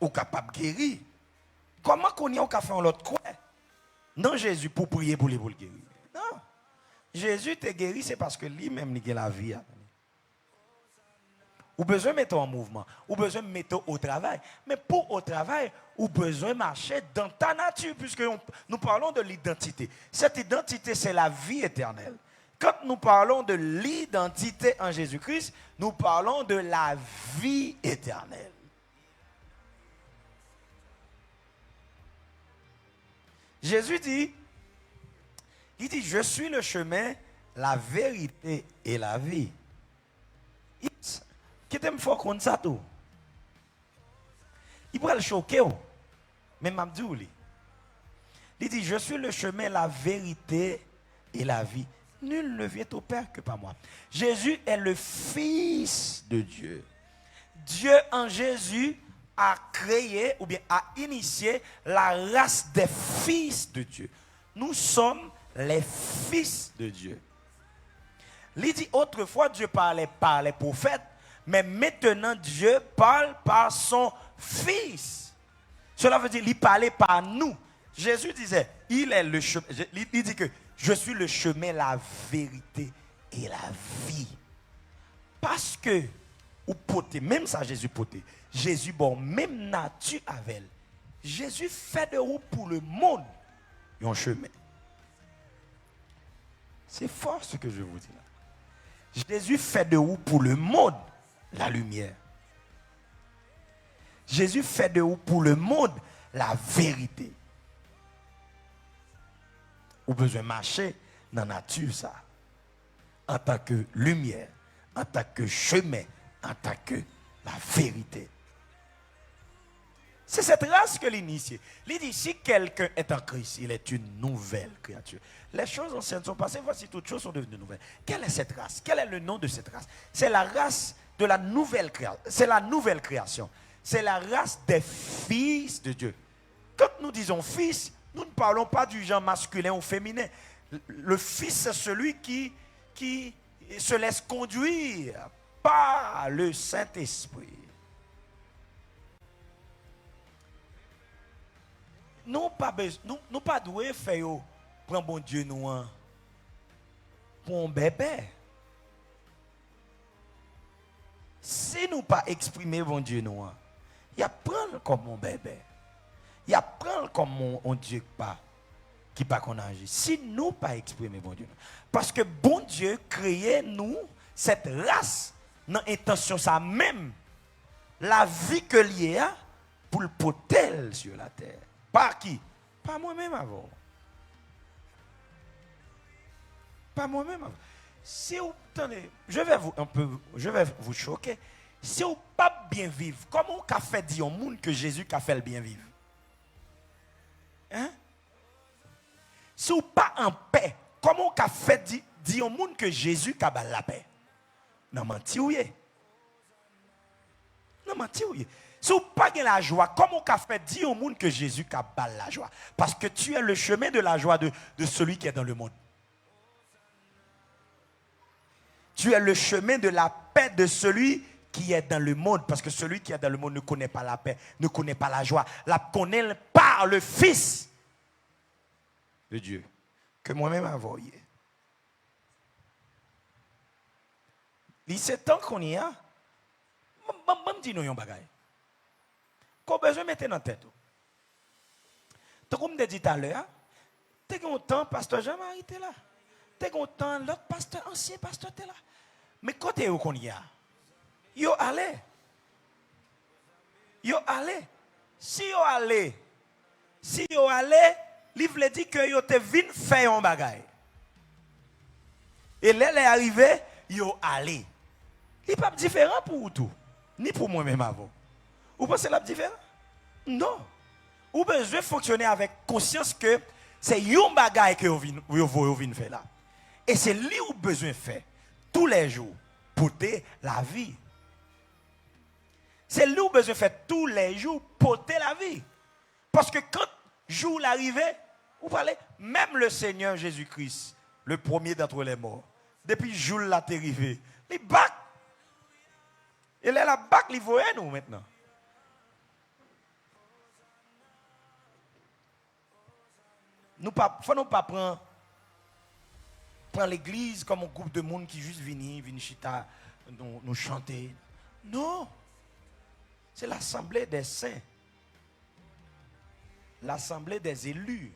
ou kapab geri, kòman kounye a w ka fè yon lòt kwè nan Jezi pou w priye pou li, pou l geri? Non. Jezi te geri, se paske li menm li gen lavi a. Ou bezwen mete w an mouvman. Ou bezwen mete w o travay. Men pou w o travay, ou bezwen mache dans ta nature, puisque on- nous parlons de l'identité. Cette identité, c'est la vie éternelle. Quand nous parlons de l'identité en Jésus-Christ, nous parlons de la vie éternelle. Jésus dit, il dit, je suis le chemin, la vérité et la vie. Yes. Kite m fè w konn sa tou. Li pral choke w. Men m ap di w li. Li di, je suis le chemin, la vérité et la vie. Nul ne vient au Père que par moi. Jésus est le Fils de Dieu. Dieu en Jésus a créé ou bien a initié la race des fils de Dieu. Nous sommes les fils de Dieu. Li di, autrefois Dieu parlait par les prophètes, mais maintenant Dieu parle par son Fils. Cela veut dire, li pale pa nou. Jésus disait, il est le chemin. Li, li di ke, je suis le chemin, la vérité et la vie. Paske ou pote, menm sa Jezi pote, Jezi ba w menm nati avè l. Jezi fè de ou pou lemonn yon chemen. C'est fort ce que je vous dis là. Jezi fè de ou pou lemonn la limyè. Jezi fè de ou pou lemonn la verite. Ou bezwen mache nan nati sa. Antanke limyè, antanke chemen, antanke la verite. C'est cette race que l'initié. Li di, si quelqu'un est en Christ, il est une nouvelle créature. Les choses anciennes sont passées, voici toutes choses sont devenues nouvelles. Quelle est cette race? Quel est le nom de cette race? C'est la race de la nouvelle création. C'est la nouvelle création. C'est la race des fils de Dieu. Quand nous disons fils, nous ne parlons pas du genre masculin ou féminin. Le fils, c'est celui qui, qui se laisse conduire par le Saint-Esprit. Nou pa bez, nou, nou pa dwe fè yo pran Bondye nou an pou yon bèbè. Si nou pa eksprime Bondye nou an, y ap pran l kòm yon bèbè. Y ap pran l kòm yon, yon Dye k pa, ki pa konn aji. Si nou pa eksprime Bondye nou. Paske Bondye kreye nou, cette race, nan entansyon sa menm. Lavi ke l ye a, pou l pote l sur la terre. Pa ki? Pa mwen menm avè w. Pa mwen menm avè w. Si w, tande, je vais vous, un peu, je vais vous choquer. Si w p ap byen viv, kòman w ka fè di yon moun ke Jezi ka fè l byen viv? Hein? Si w pa anpè, kòman w ka fè di, di yon moun ke Jezi ka ba l lapè? Nan manti w ye. Nan manti w ye. Si w pa gen lajwa, kòman w ka fè di yon moun ke Jezi ka ba l lajwa? Parce que tu es le chemin de la joie de, de celui qui est dans le monde. Tu es le chemin de la paix de celui qui est dans le monde. Parce que celui qui est dans le monde ne connaît pas la paix, ne connaît pas la joie. L ap konnen l par le Fils de Dieu. Ke mwen menm avè w ye. Li se tan kounye a. Ban, ban, ban m di nou yon bagay. Ke w bezwen mete nan tèt ou. Tankou m te di talè a, te gen yon tan pastè Jean Marie te la. Te gen yon tan lòt pastè, ansyen pastè te la. Men kote yo kounye a? Yo ale. Yo ale. Si yo ale, si yo ale, li vle di ke yo te vin fè yon bagay. E lè lè a rive, yo ale. Li p ap diferan pou ou tou, ni pou mwen menm avè w. Ou panse l ap diferan? Non. Ou bezwen fonksyone avèk konsyans ke se yon bagay ke yo vin, yo voye w vin fè la. E se li ou bezwen fè toulèjou, pote lavi. Se li ou bezwen fè toulèjou, pote lavi. Paske kan jou la rive, Ou prale, menm le Senyè Jezi Kris, le premye d'antre lè mò, depi jou l la te rive, li back. E lè l ap back, li voye nou mentnan. Nou pa, fò nou pa pran, pran legliz kòm yon gwoup de moun ki jis vini, vin chita, nou, nou chante. Non. Se l'assemblée des saints. L'assemblée des élus.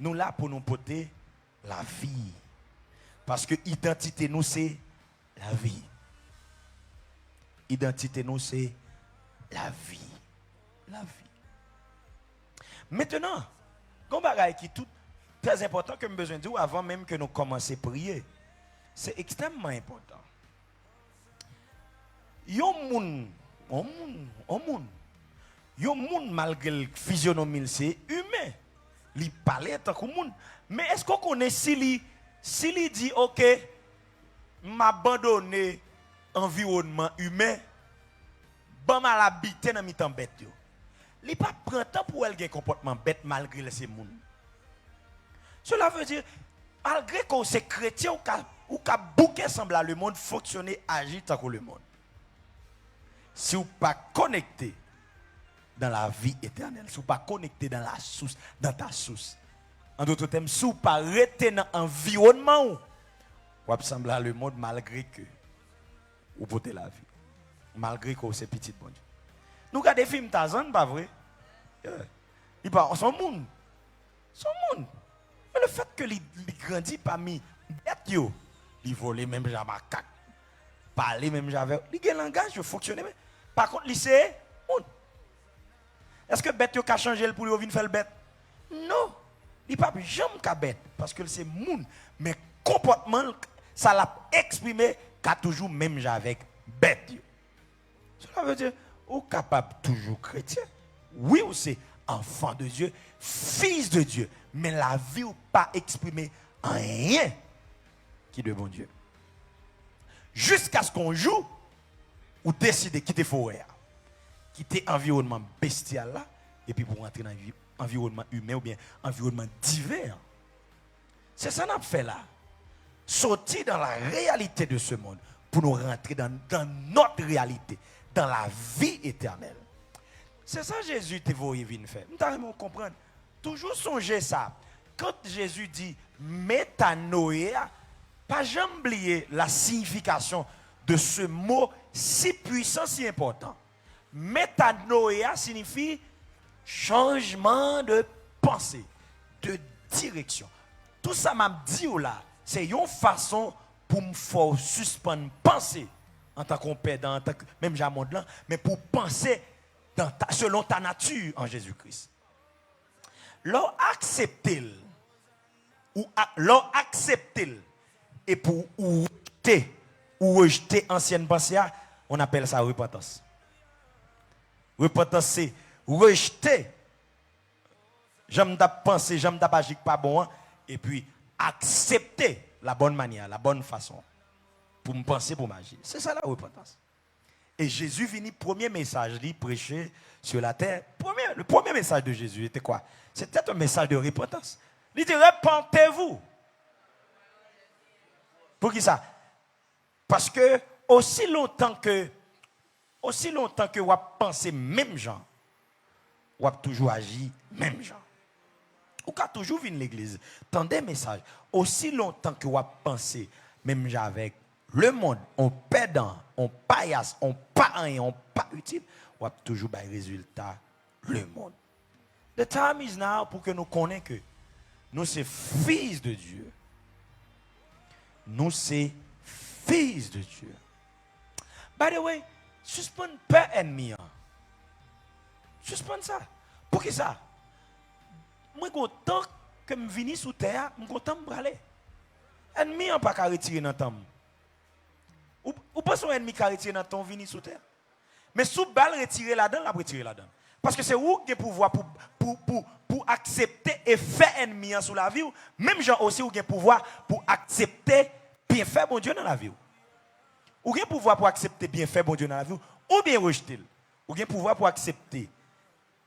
Nou la pou nou pote lavi. Paske idantite nou se lavi. Idantite nou se lavi. Lavi. Mentnan, gen yon bagay ki tou trè enpòtan ke m bezwen di w avan menm ke nou kòmanse priye. Se ekstrèmman enpòtan. Yon moun, yon moun, yon moun, yon moun, malgre l, fizyonomi l se imen, li pale tankou moun. Men èske w konnen si li, si li di, "Oke, m abandone anviwònman imen, ban m al abite nan mitan bèt yo"? Li p ap pran tan pou wè l gen konpòtman bèt malgre l se moun. Cela veut dire, malgre ke w se kretyen, ou ka, ou ka bouke sanble a lemonn, fonksyone, aji tankou lemonn. Si w pa konekte dans la vie éternelle, si w pa konekte dans la source, dans ta source, en d'autres termes, si w pa rete nan anviwònman w, w ap sanble a lemonn malgre ke ou pote lavi. Malgre ke w se pitit Bondye. Nou gade fim Tarzan, pa vre? Yeah. Li pa, se yon moun. Se yon moun. Men le fèt ke li, li grandi pami bèt yo, li vole menm jan makak, pale menm jan avè yo, li gen langaj yo, fonksyone men. Pa kont, li se moun. Èske bèt yo ka chanje l pou yo vin fè l bèt? Non. Li p ap janm ka bèt, paske l se moun. Men konpòtman l, sa l ap eksprime, ka toujou menm jan avèk bèt yo. Cela veut dire, ou kapab toujou kretyen. Wi, ou se enfant de Dieu, fils de Dieu, men lavi w pa eksprime anyen ki de Bondye. Jiskaske yon jou, ou deside kite forè a, kite anviwònman bestyal la, epi pou w antre nan vi-, anviwònman imen oubyen anviwònman diven an. Se sa n ap fè la. Soti dans la réalité de ce monde pou nou rantre dans, dans notre réalité, dans la vie éternelle. Se sa Jezi te voye vin fè. M ta renmen w konprann. Toujou sonje sa. Quand Jésus dit metanoia, pa janm bliye la signification de ce mot si puissant, si important. Metanoia siyifi chanjman de panse, de direksyon. Tout sa m ap di w la, se yon fason pou m fè w sispann panse antanke yon pèdan, antanke menm jan mond lan, men pou w panse dans ta, selon ta nature en Jésus-Christ. Lè w aksepte l, ou a-, lè w aksepte l, epi w rejte, ou rejte ansyen panse a, on appelle ça repentance. Repentance, se rejte jan m t ap panse, jan m t ap aji k pa bon an, epi aksepte la bonne manière, la bonne façon pou m panse, pou m aji. Se sa la repentance. E Jezi vini, premye mesaj li preche sur la terre, premye, le premier message de Jésus était quoi? C'était un message de repentance. Li di, repentez-vous. Poukisa? Paske osi lontan ke, osi lontan ke w ap panse menm jan, w ap toujou aji menm jan. Ou ka toujou vin legliz, tande mesaj. Osi lontan ke w ap panse menm jan avèk lemonn, on pèdan, on payas, on pa anyen, on pa itil, w ap toujou bay rezilta lemonn. The time is now pou ke nou konnen ke nou se fils de Dieu. Nou se fils de Dieu. By the way, sispann pè ènmi an. Sispann sa. Poukisa? Mwen gen tan ke m vini sou tè a, m gen tan m prale. Ènmi an pa ka retire nan tan m. Ou, ou panse yon ènmi ka retire nan tan w vini sou tè a? Men si w ba l retire ladan l, l ap retire ladan l. Paske se ou ki gen pouvwa pou, pou, pou, pou aksepte e fè ènmi an sou lavi w, menm jan osi ou gen pouvwa pou aksepte byenfè Bondye nan lavi w. Ou gen pouvwa pou aksepte byenfè Bondye nan lavi w, oubyen rejte l. Ou gen pouvwa pou aksepte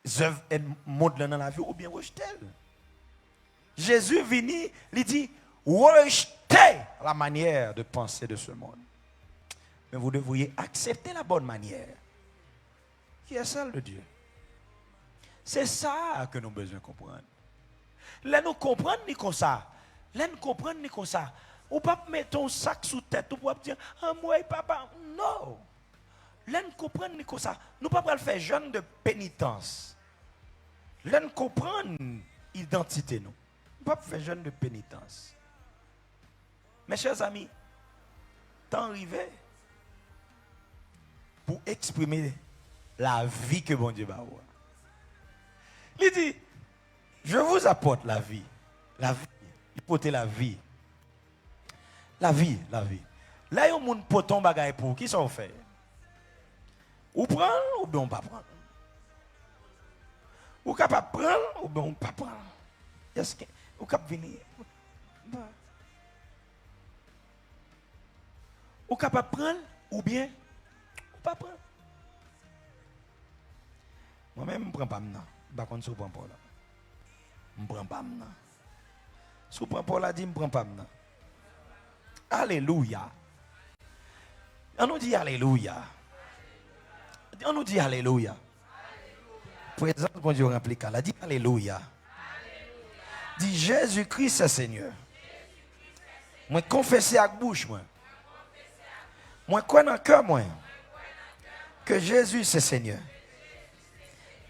zèv èn-, mond lan nan lavi w oubyen rejte l. Jezi vini, li di, rejte la manière de penser de ce monde. Mais vous devriez accepter la bonne manière, qui est celle de Dieu. Se sa ke nou bezwen konprann. Lè nou konprann li konsa, lè n konprann li konsa, ou p ap mete yon sak sou tèt ou pou w ap di, anmwey papa, no. Lè n konprann li konsa, nou pa pral fè jèn de penitans. Lè n konprann idantite nou, nou p ap fè jèn de penitans. Mes chers amis, tan rive pou eksprime lavi ke Bondye ba ou a. Li di, je vous apporte la vie. Lavi. Li pote lavi. Lavi, lavi. Lè yon moun pote yon bagay pou ou, kisa w fè? Ou pran l oubyen w pa pran l? Ou kapab pran l oubyen w pa pran l. Èske ou kab vini? Ou kapab pran l oubyen ou pa pran l. Mwen menm, m pran pa m nan. M pa konn si w pran pa w la. M pran pa m nan. Si w pran pa w la, di, m pran pa m nan. Alelouya. An nou di alelouya. An nou di alelouya. Prezans Bondye ranpli kay la. Di alelouya. Di, Jezi Kris se Senyè. Mwen konfese ak bouch mwen. Mwen kwè nan kè mwen ke Jezi se Senyè.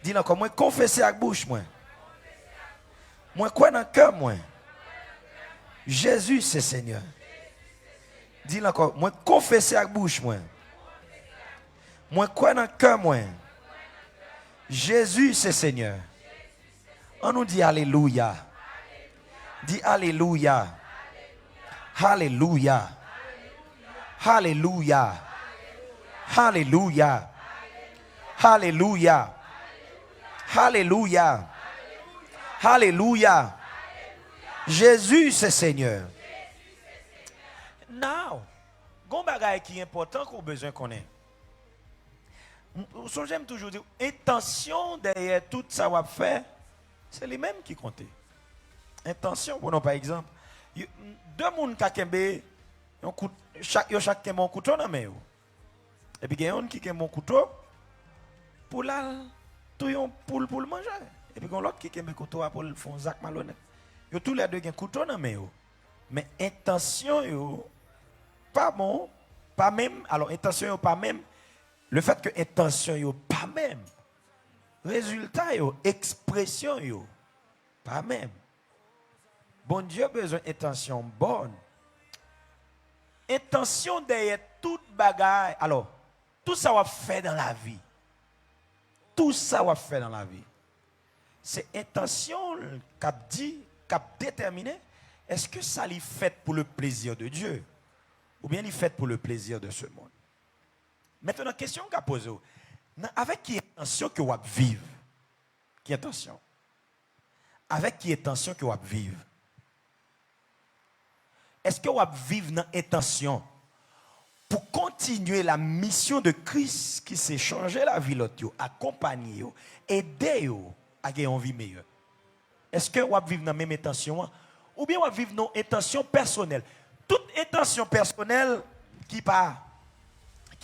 Di l ankò, mwen konfese ak bouch mwen. Mwen kwè nan kè mwen. Jezi se Senyè. Di l ankò, mwen konfese ak bouch mwen. Mwen kwè nan kè mwen. Jezi se Senyè. An nou di alelouya. Di alelouya. Alelouya. Alelouya. Alelouya. Alelouya. Alelouya. Alelouya. Jezi se Senyè. Now, gon bagay ki enpòtan ke w bezwen konnen. M, ou sonje m toujou di w, entansyon dèyè tout sa w ap fè, se li menm ki konte. Entansyon, pran pa egzanp, yo, de moun ka kenbe yon kout, chak, yo chak kenbe yon kouto nan men yo. Epi gen youn ki kenbe yon kouto pou l al touye yon poul pou l manje. Epi gen lòt ki kenbe kouto a pou l fè yon zak malonèt. Yo toulède gen kouto nan men yo. Men entansyon yo pa bon, pa menm. Alò, entansyon yo pa menm. Lefètke entansyon yo pa menm, rezilta yo, ekspresyon yo pa menm. Bondye bezwen entansyon bòn. Entansyon dèyè tout bagay. Alò, tout sa w ap fè nan lavi, tout sa w ap fè nan lavi, se entansyon l k ap di, k ap detèmine, èske sa li fèt pour le plaisir de Dieu, oubyen li fèt pour le plaisir de ce monde? Maintenant, kesyon m ka poze w, nan, avèk ki entansyon ke w ap viv? Ki entansyon? Avèk ki entansyon ke w ap viv? Èske w ap viv nan entansyon pou kontinye la misyon de Kris, ki se chanje lavi lòt yo, akonpanye yo, ede yo a gen yon vi meyè? Èske w ap viv nan menm entansyon an? Oubyen w ap viv nan entansyon pèsonèl? Tout entansyon pèsonèl ki pa,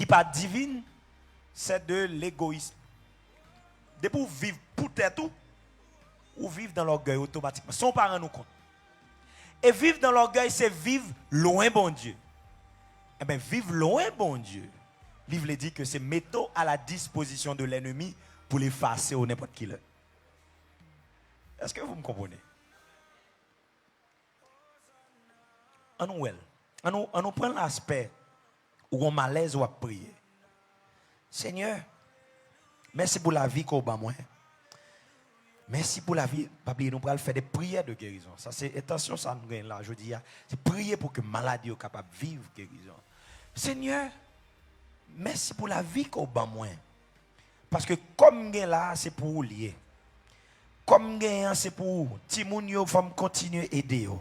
ki pa divin, c'est de l'égoïsme. Depi w viv pou tèt ou, ou viv nan lògèy otomatikman, san w pa rann ou kont. E viv nan lògèy, se viv lwen Bondye. Enben, viv lwen Bondye, li vle di ke se mete w a la dispozisyon de lènmi pou l efase w nenpòt ki lè. Èske vous me comprenez? Ann nou wè l. Ann nou, ann nou pran l aspè ou gon malèz w ap priye. Senyè, mèsi pou lavi ke w ban mwen. Mèsi pou lavi. Pa bliye, nou pral fè de priyè de gerizon. Sa se entansyon sa nou gen la jodi a. Se priye pou ke malad yo kapab viv gerizon. Senyè, mèsi pou lavi ke w ban mwen. Paske kòm m gen la a, se pou ou l ye. Kòm m genyen an, se pou ou. Timoun yo, fò m kontinye ede yo.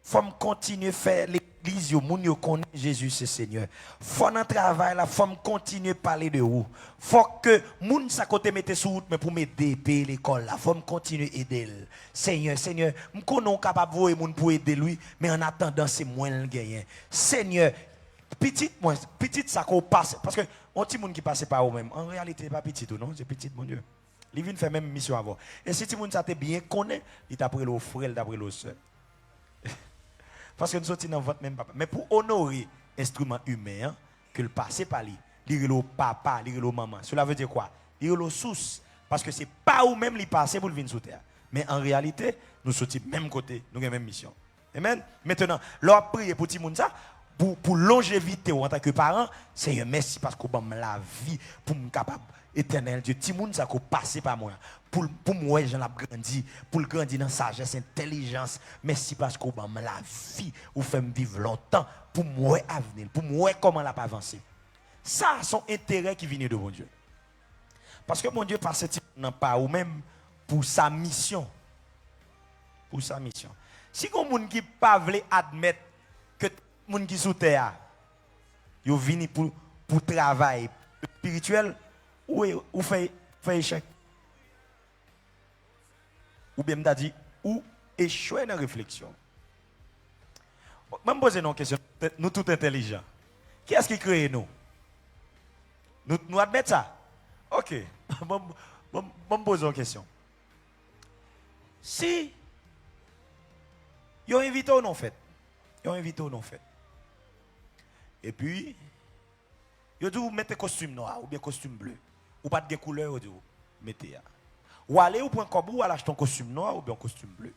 Fò m kontinye fè lekòl legliz yo, moun yo konnen Jezi se Senyè. Fò nan travay la, fò m kontinye pale de ou. Fòk ke moun sa k ou te mete sou wout mwen pou m ede peye lekòl la, fò m kontinye ede l. Senyè, Senyè, m konnen w kapab voye moun pou ede l, wi, men annatandan, se mwen l genyen. Senyè, pitit mwen, pitit sa ke w pase, paske yon timoun ki pase pa ou menm, an reyalite, se pa pitit ou non, se pitit Bondye. Li vin fè menm misyon avè w. E si timoun sa te byen konnen, li t ap rele w frè, li t ap rele w sè. Paske n soti nan vant menm papa. Men pou onore enstriman imen an, ke l pase pa li, li rele w papa, li rele w manman. Cela veut dire quoi? Li rele w sous. Paske se pa ou menm li pase pou l vin sou tè a. Men an reyalite, nou soti menm kote, nou gen menm misyon. Amen. Mentnan, lè w ap priye pou timoun sa, pou, pou lonjevite w antanke paran, Senyè, mèsi paske w ban m lavi pou m kapab, Etènèl Dye, timoun sa ke w pase pa mwen an, pou l, pou m wè jan l ap grandi, pou l grandi nan sajès, entèlijans. Mèsi paske w ban m lavi, ou fè m viv lontan, pou m wè avni l, pou m wè kòman l ap avanse. Sa, se yon enterè ki vini de Bondye. Paske Bondye pase timoun nan pa ou menm pou sa misyon. Pou sa misyon. Si gon moun ki pa vle admèt ke tout moun ki sou tè a, yo vini pou, pou travay espirityèl, ou, ou fè, fè echèk. Oubyen m ta di, ou echwe nan refleksyon. Ban m poze nou yon kesyon. Nou tout entèlijan. Kiyès ki kreye nou? Nou, nou admèt sa? Ok. Ban m, ban m, ban m poze yon kesyon. Si yo envite w nan yon fèt, yo envite w nan yon fèt. Epi, yo di w mete kostim nwa oubyen kostim ble. Ou pa t gen koulè yo di w mete a. Ou ale, ou pran kòb ou, ou al achte yon kostim nwa oubyen yon kostim ble.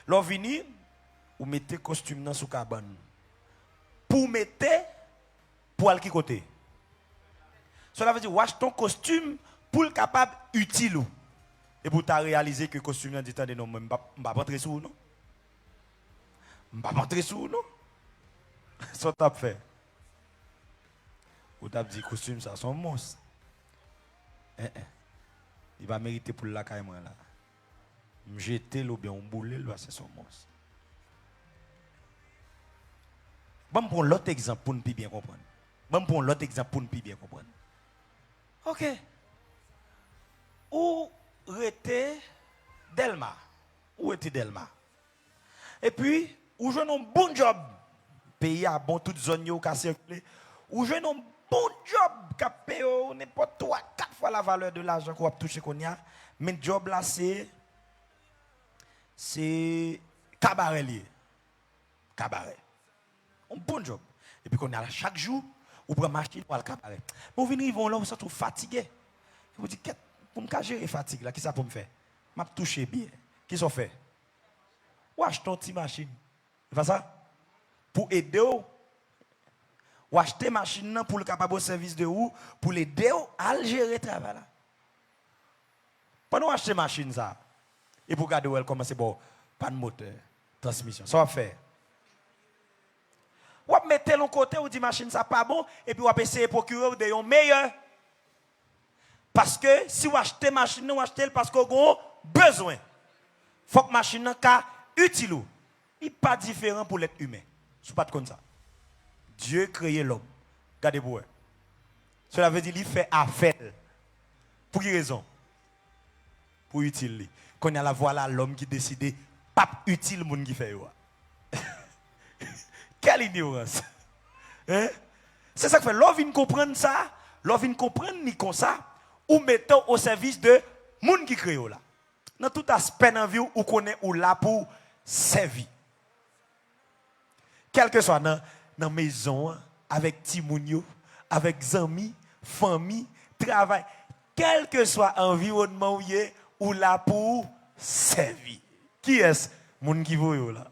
Lè w vini, ou mete kostim nan sou kabann. Pou w mete, pou w al ki kote? Cela veut dire, ou achte yon kostim pou l kapab itil ou. Epi w ta reyalize ke kostim nan di, tande non, mwen, m p ap, m p ap antre sou ou non. M p ap antre sou ou non. Sa w t ap fè? Ou t ap di, kostim sa se yon mons. En, en. Li pa merite pou l lakay mwen la. M jete l oubyen w boule l, paske se yon mons. Ban m pran yon lòt egzanp pou n pi byen konprann. Ban m pran yon lòt egzanp pou n pi byen konprann. Ok. Ou rete Dèlma. Ou rete Dèlma. Epi, ou jwenn yon bon djòb. Peyi a bon, tout zòn yo ou ka sikile. Ou jwenn yon bon djòb k ap peye w nenpòt twa, kat fwa la valeur de lajan ke w ap touche kounye a. Men djòb la, se, se kabarè li ye. Kabarè. Yon bon djòb. Epi kounye a la, chak jou, ou pran machin, ou al kabarè. Men ou vin rive yon lè, ou santi w fatige. Epi ou di, kèt, pou m ka jere fatig la, kisa pou m fè? M ap touche byen. Kisa w fè? Ou achte yon ti machin. E pa sa? Pou ede w. Ou achte machin nan pou l kapab o sèvis de ou, pou l ede w al jere travay la. Pandan w achte machin sa, epi w gade w wè l kòmanse ba w pàn motè, transmisyon, sa w ap fè? W ap mete l yon kote, ou di machin sa pa bon, epi w ap eseye pwokire w de yon meyè. Paske si w achte machin nan, w achte l paske w gen yon bezwen. Fòk machin nan ka itil ou. Li pa diferan pou lèt imen. Si w pa t konn sa. Dye kreye lòm. Gade pou w wè. Cela veut dire li fè afè l. Pou ki rezon? Pou itil li. Kounye a la, vwala lòm ki deside p ap itil moun ki fè yo a. Quelle ignorance! Hein? Se sa k fè, lè w vin konprann sa, lè w vin konprann li konsa, ou mete w o sèvis de moun ki kreye w la. Nan tout aspè nan vi w, ou konnen ou la pou w sèvi. Kèlkeswa nan, nan mezon an, avèk timoun yo, avèk zanmi, fanmi, travay, kèlkeswa anviwònman w ye, ou la pou w sèvi. Kiyès? Moun ki voye w la.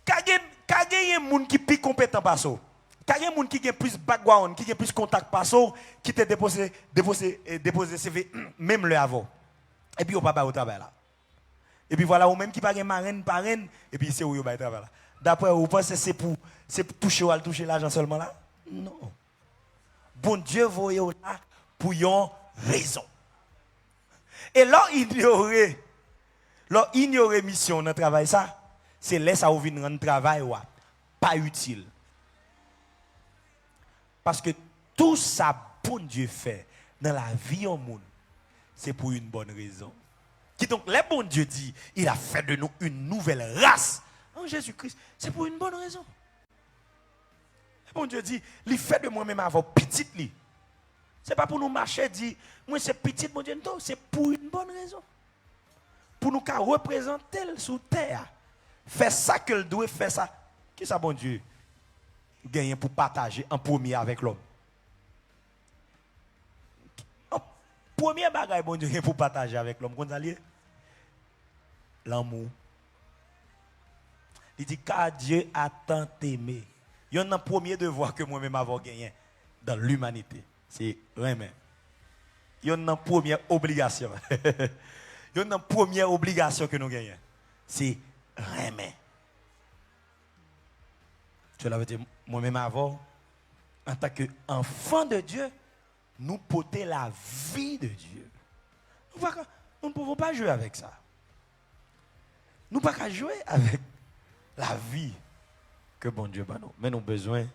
Ka gen, ka genyen moun ki pi konpetan pase w. Ka gen moun ki gen plis background, ki gen plis kontak pase w, ki te depoze, depoze, eh, depoze C V menm lè avè w. Epi yo pa ba yo travay la. Epi vwala, ou menm ki pa gen marenn, parenn, epi se ou yo bay travay la. Daprè ou, ou panse se pou, se pou touche w al touche lajan sèlman la? Non. Bondye voye w la pou yon rezon. E lè w inyore, lè w inyore misyon w nan travay sa, se lè sa ou vin rann travay ou a. pa itil. Paske tou sa Bondye fè nan lavi yon moun, se pou yon bòn rezon. Kidonk, lè Bondye di, il a fait de nous une nouvelle race en Jésus-Christ, se pou yon bòn rezon. Lè Bondye di, li fè de mwen menm avè w pitit li, se pa pou nou mache di, mwen se pitit Bondye, non, se pou yon bòn rezon. Pou nou ka reprezante l sou tè a. Fè sa ke l dwe fè sa. Kisa Bondye genyen pou pataje an premye avèk lòm? An premye bagay Bondye gen pou pataje avèk lòm, konn sa l ye? Lanmou. Li di, car Dieu a tant aimé. Yonn nan premye devwa ke mwen menm avè w genyen dans l'humanité, se renmen. Yonn nan premye obligasyon. Yonn nan premye obligasyon ke nou genyen, se renmen. Cela veut dire, mwen menm avè w, antanke enfant de Dieu, nou pote lavi de Dieu. Nou pa ka, nous ne pouvons pas jouer avec ça. Nou pa ka jwe avèk lavi ke Bondye ban nou. Men nou bezwen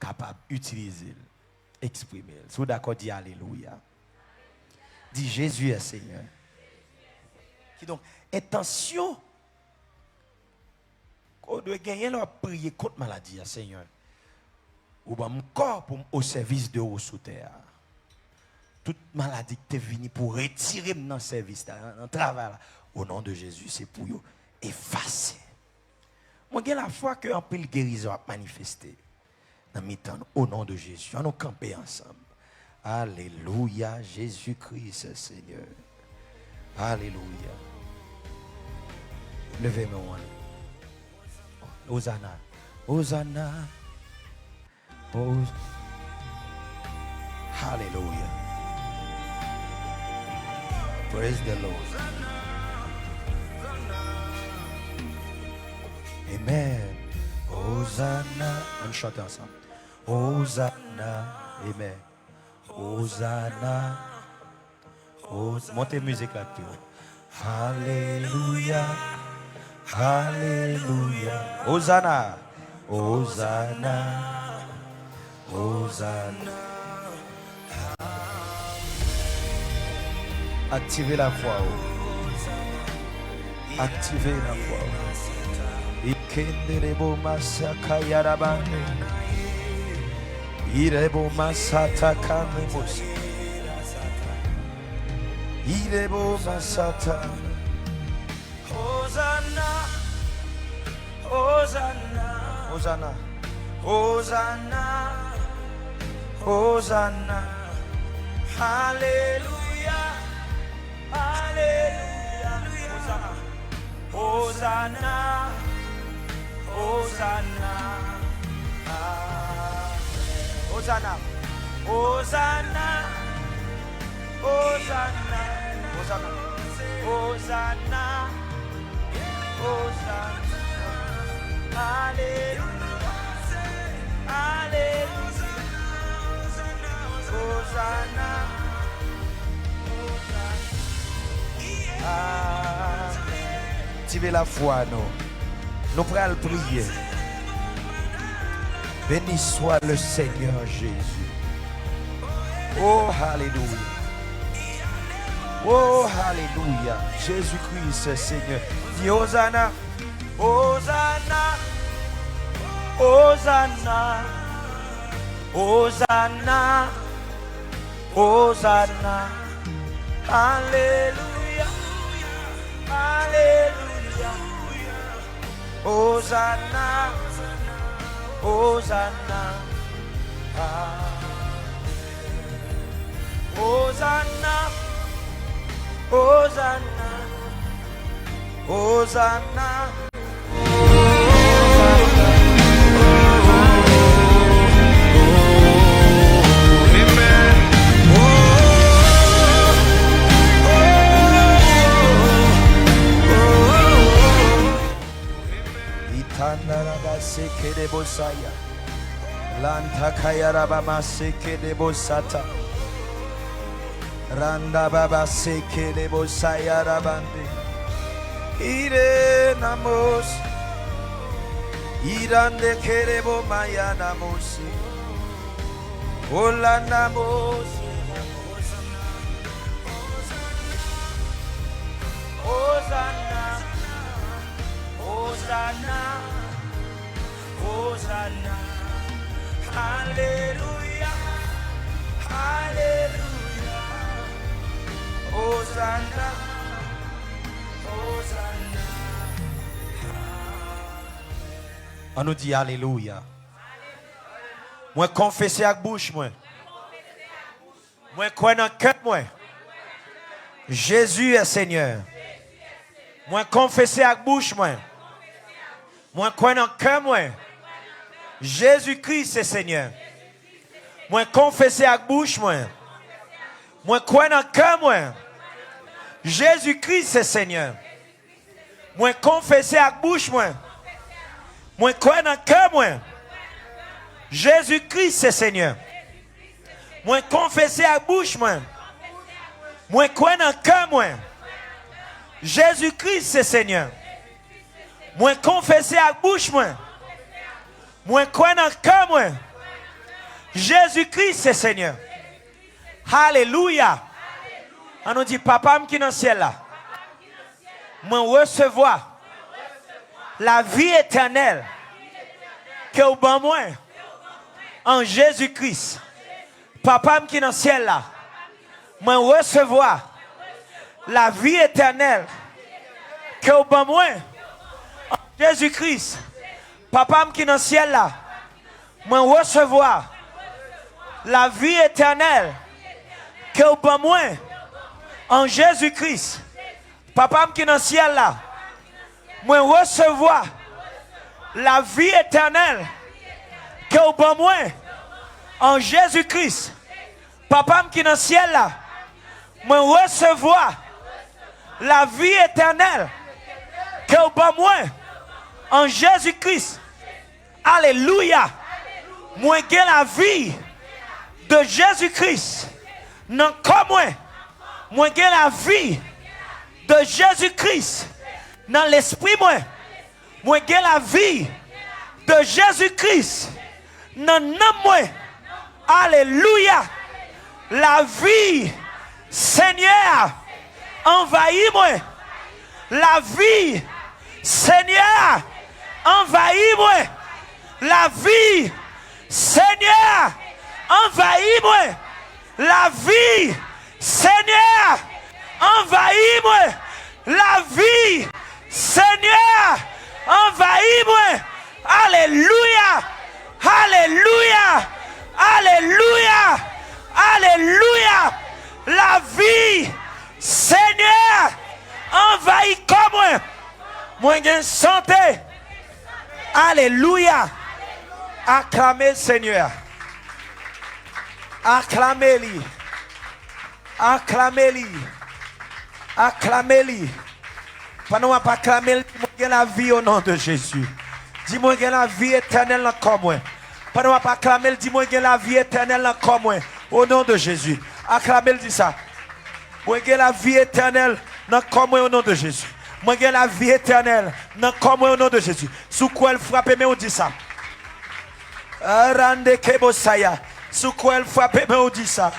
kapab itilize l, eksprime l. Si w dakò, di alelouya. Di, Jésus est Seigneur. Kidonk, entansyon ke w dwe genyen lè w ap priye kont maladi a, Senyè, ou ban m kò pou m o sèvis de ou sou tè a. Tout maladi ki te vini pou retire m nan sèvis la, nan, nan travay la, o non de Jezi, se pou yo efase. Mwen gen lafwa ke anpil gerizon ap manifeste nan mitan nou, o non de Jezi. Ann nou kanpe ansanm. Alelouya, Jezi Kris, Senyè. Alelouya. Leve men w anlè. Ozana. Ozana. Os-, Alelouya. Praise the Lord. Amen. Ozana. Ann chante ansanm. Ozana. Amen. Ozana. Oz-, monte mizik la pi wo. Alelouya. Alelouya. Ozana. Ozana. Ozana. Aktive lafwa w. Aktive lafwa w. Ikenderebo masaka yarabande. Irebo masata kanemos. Irebo masata. Ozana. Ozana. Ozana. Ozana. Ozana. Aleluya. Aleluya. Ozana. Ozana. Ozana. Ah. Ozana. Ozana. Ozana. Ozana. Ozana. Ozana. Alelouya. Alelouya. Ozana. Ozana. Amen. Aktive lafwa nou. Nou pral priye. Béni soit le Seigneur Jésus. Oh, alelouya. Oh, alelouya. Jezi Kris, Senyè. Di Ozana. Ozana. Ozana. Ozana. Ozana. Alelouya. Alelouya. Ozana, Ozana, Ozana. Ozana, Ozana, Ozana. Amen. Itandaraba sekedebosaya. Lantakayarabama sekedebosata. Randababa sekedebosaya rabande. Ire namos. Irande kerebo mayana mose. Olana mose. Ozana. Ozana. Ozana. Aleluya. Aleluya. Ozana. Ozana. An nou di alelouya. Mwen konfese ak bouch mwen. Mwen kwè nan kè mwen. Jezi è Senyè. Mwen konfese ak bouch mwen. Mwen kwè nan kè mwen. Jezi Kris se Senyè. Mwen konfese ak bouch mwen. Mwen kwè nan kè mwen. Jezi Kris se Senyè. Mwen konfese ak bouch mwen. Mwen kwè nan kè mwen. Jezi Kris se Senyè. Mwen konfese ak bouch mwen. Mwen kwè nan kè mwen. Jezi Kris se Senyè. Mwen konfese ak bouch mwen. Mwen kwè nan kè mwen. Jezi Kris se Senyè. Alelouya. An nou di, Papa m ki nan syèl la, mwen resevwa lavi etènèl ke w ban mwen an Jezi Kris. Papa m ki nan syèl la, mwen resevwa lavi etènèl ke w ban mwen an Jezi Kris. Papa m ki nan syèl la, mwen resevwa lavi etènèl ke w ban mwen an Jezi Kris. Papa m ki nan syèl la, mwen resevwa lavi etènèl ke w ban mwen an Jezi Kris. Papa m ki nan syèl la, mwen resevwa lavi etènèl ke w ban mwen an Jezi Kris. Alelouya! Mwen gen lavi de Jezi Kris nan kò mwen. Mwen gen lavi de Jezi Kris nan lespri mwen. Mwen gen lavi de Jezi Kris nan nanm mwen. Alelouya! Lavi Senyè a anvayi mwen. Lavi Senyè a anvayi mwen. Lavi Senyè a anvayi mwen. Lavi Senyè a anvayi mwen. Lavi Senyè a anvayi mwen. Alelouya! Alelouya! Alelouya! Alelouya! Lavi Senyè a anvayi kò mwen. Mwen gen sante. Alelouya! Aklame Senyè a. Aklame li. Aklame li. Aklame li. Pandan w ap aklame l, di, mwen gen lavi o non de Jezi. Di, mwen gen lavi etènèl nan kò mwen. Pandan w ap aklame l, di, mwen gen lavi etènèl nan kò mwen o non de Jezi. Aklame l, di sa. Mwen gen lavi etènèl nan kò mwen o non de Jezi. Mwen gen lavi etènèl nan kò mwen o non de Jezi. Si w kwè l, frape men w, di sa. Arande kebosaya. Si w kwè l, frape men w, di sa.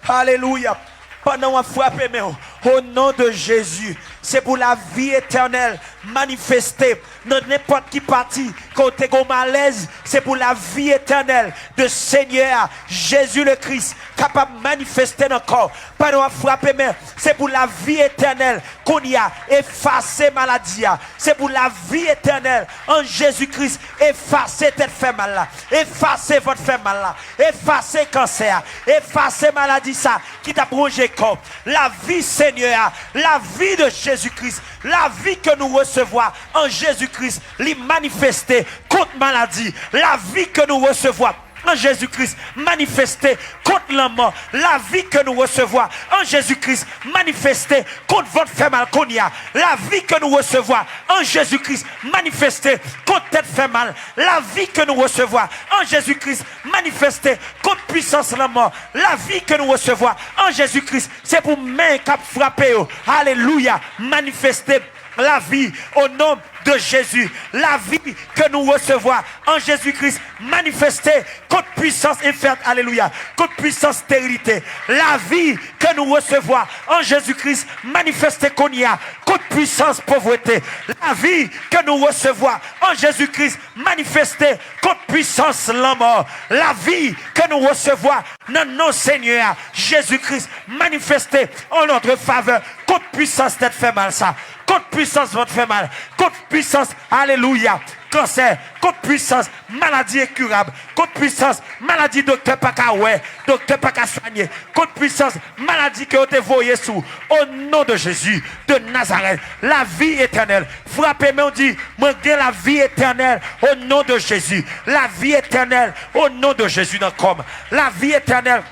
Alelouya. Pandan w ap frape men w, o non de Jezi, se pou lavi etènèl manifeste nan nenpòt ki pati ke w te gen malèz. Se pou lavi etènèl de Senyè a, Jezi le Kris, kapab manifeste nan kò w. Pandan w ap frape men, se pou lavi etènèl kounye a efase maladi a. Se pou lavi etènèl an Jezi Kris efase tèt fè mal la, efase vant fè mal la, efase kansè a, efase maladi sa ki t ap wonje kò w. Lavi Senyè a, lavi de Jezi Kris, lavi ke nou resevwa an Jezi Kris, li manifeste kont maladi. Lavi ke nou resevwa an Jezi Kris manifeste kont lanmò. Lavi ke nou resevwa an Jezi Kris manifeste kont vant fè mal kounye a. Lavi ke nou resevwa an Jezi Kris manifeste kont tèt fè mal. Lavi ke nou resevwa an Jezi Kris manifeste kont pwisans lanmò. Lavi ke nou resevwa an Jezi Kris, se pou men k ap frape yo, alelouya, manifeste lavi o non de Jésus. Lavi ke nou resevwa an Jezi Kris manifeste kont pwisans enfèt, alelouya, kont pwisans sterilite. Lavi ke nou resevwa an Jezi Kris manifeste kounye a kont pwisans povrete. Lavi ke nou resevwa an Jezi Kris manifeste kont pwisans lanmò. Lavi ke nou resevwa nan non Senyè a, Jezi Kris, manifeste an notre favè kont pwisans tèt fè mal sa, kont pwisans vant fè mal, kont pwisans, alelouya, kansè, kont pwisans maladi enkirab, kont pwisans maladi doktè pa ka wè, doktè pa ka swanye, kont pwisans maladi ke yo te voye sou, o non de Jezi de Nazarèt, lavi etènèl, frape men w, di, mwen gen lavi etènèl, o non de Jezi, lavi etènèl, o non de Jezi nan kò m, lavi etènèl,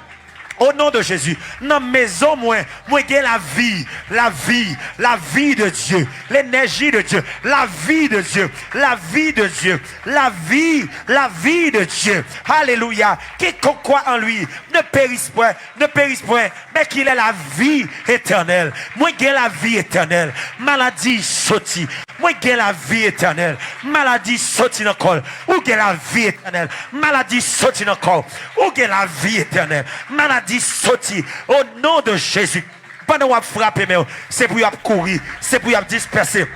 o non de Jezi, nan mezon mwen, mwen gen lavi, lavi, lavi de Dye, lenèji de Dye, lavi de Dye, lavi de Dye, lavi, lavi de Dye. Alelouya. Quiconque croit en lui ne périsse point, ne périsse point, mais qu'il ait la vie éternelle. Mwen gen lavi etènèl. Maladi soti. Mwen gen lavi etènèl. Maladi soti nan kò l. Ou gen lavi etènèl. Maladi soti nan kò w. Ou gen lavi etènèl. Maladi soti. O non de Jezi. Pandan w ap frape men w, se pou y ap kouri, se pou y ap dispèse.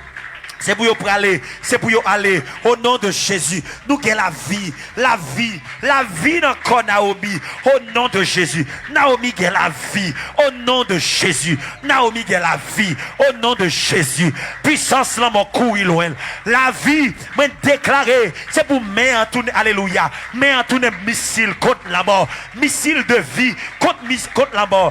Se pou yo prale, se pou yo ale. O non de Jezi, nou gen lavi, lavi, lavi nan kò Naomi. O non de Jezi, Naomi gen lavi. O non de Jezi, Naomi gen lavi. O non de Jezi, pwisans lanmò kouri lwen l. Lavi, mwen deklare, se pou men an tounen, alelouya, men an tounen misil kont lanmò, misil de vi kont, mis, kont lanmò.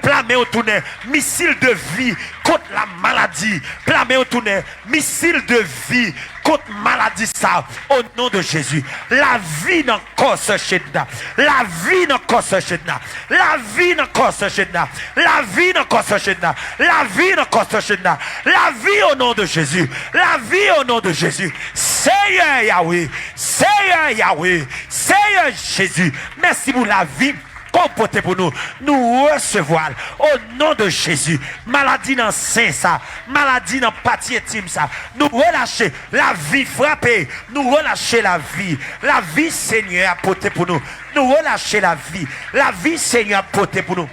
Pla men w tounen misil de vi kont la maladi. Pla men w tounen misil de vi kont maladi sa, o non de Jezi. Lavi nan kò sè Chedna. Lavi nan kò sè Chedna. Lavi nan kò sè Chedna. Lavi nan kò sè Chedna. Lavi nan kò sè Chedna. Lavi o non de Jezi. Lavi o non de Jezi. Seyè Yawe. Seyè Yawe. Seyè Jezi. Mèsi pou lavi ke w pote pou nou. Nou resevwa l o non de Jezi. Maladi nan sen sa, maladi nan pati entim sa, nou relache. Lavi frape, nou relache lavi. Lavi Senyè a pote pou nou. Nou relache lavi. Lavi Senyè a pote pou nou.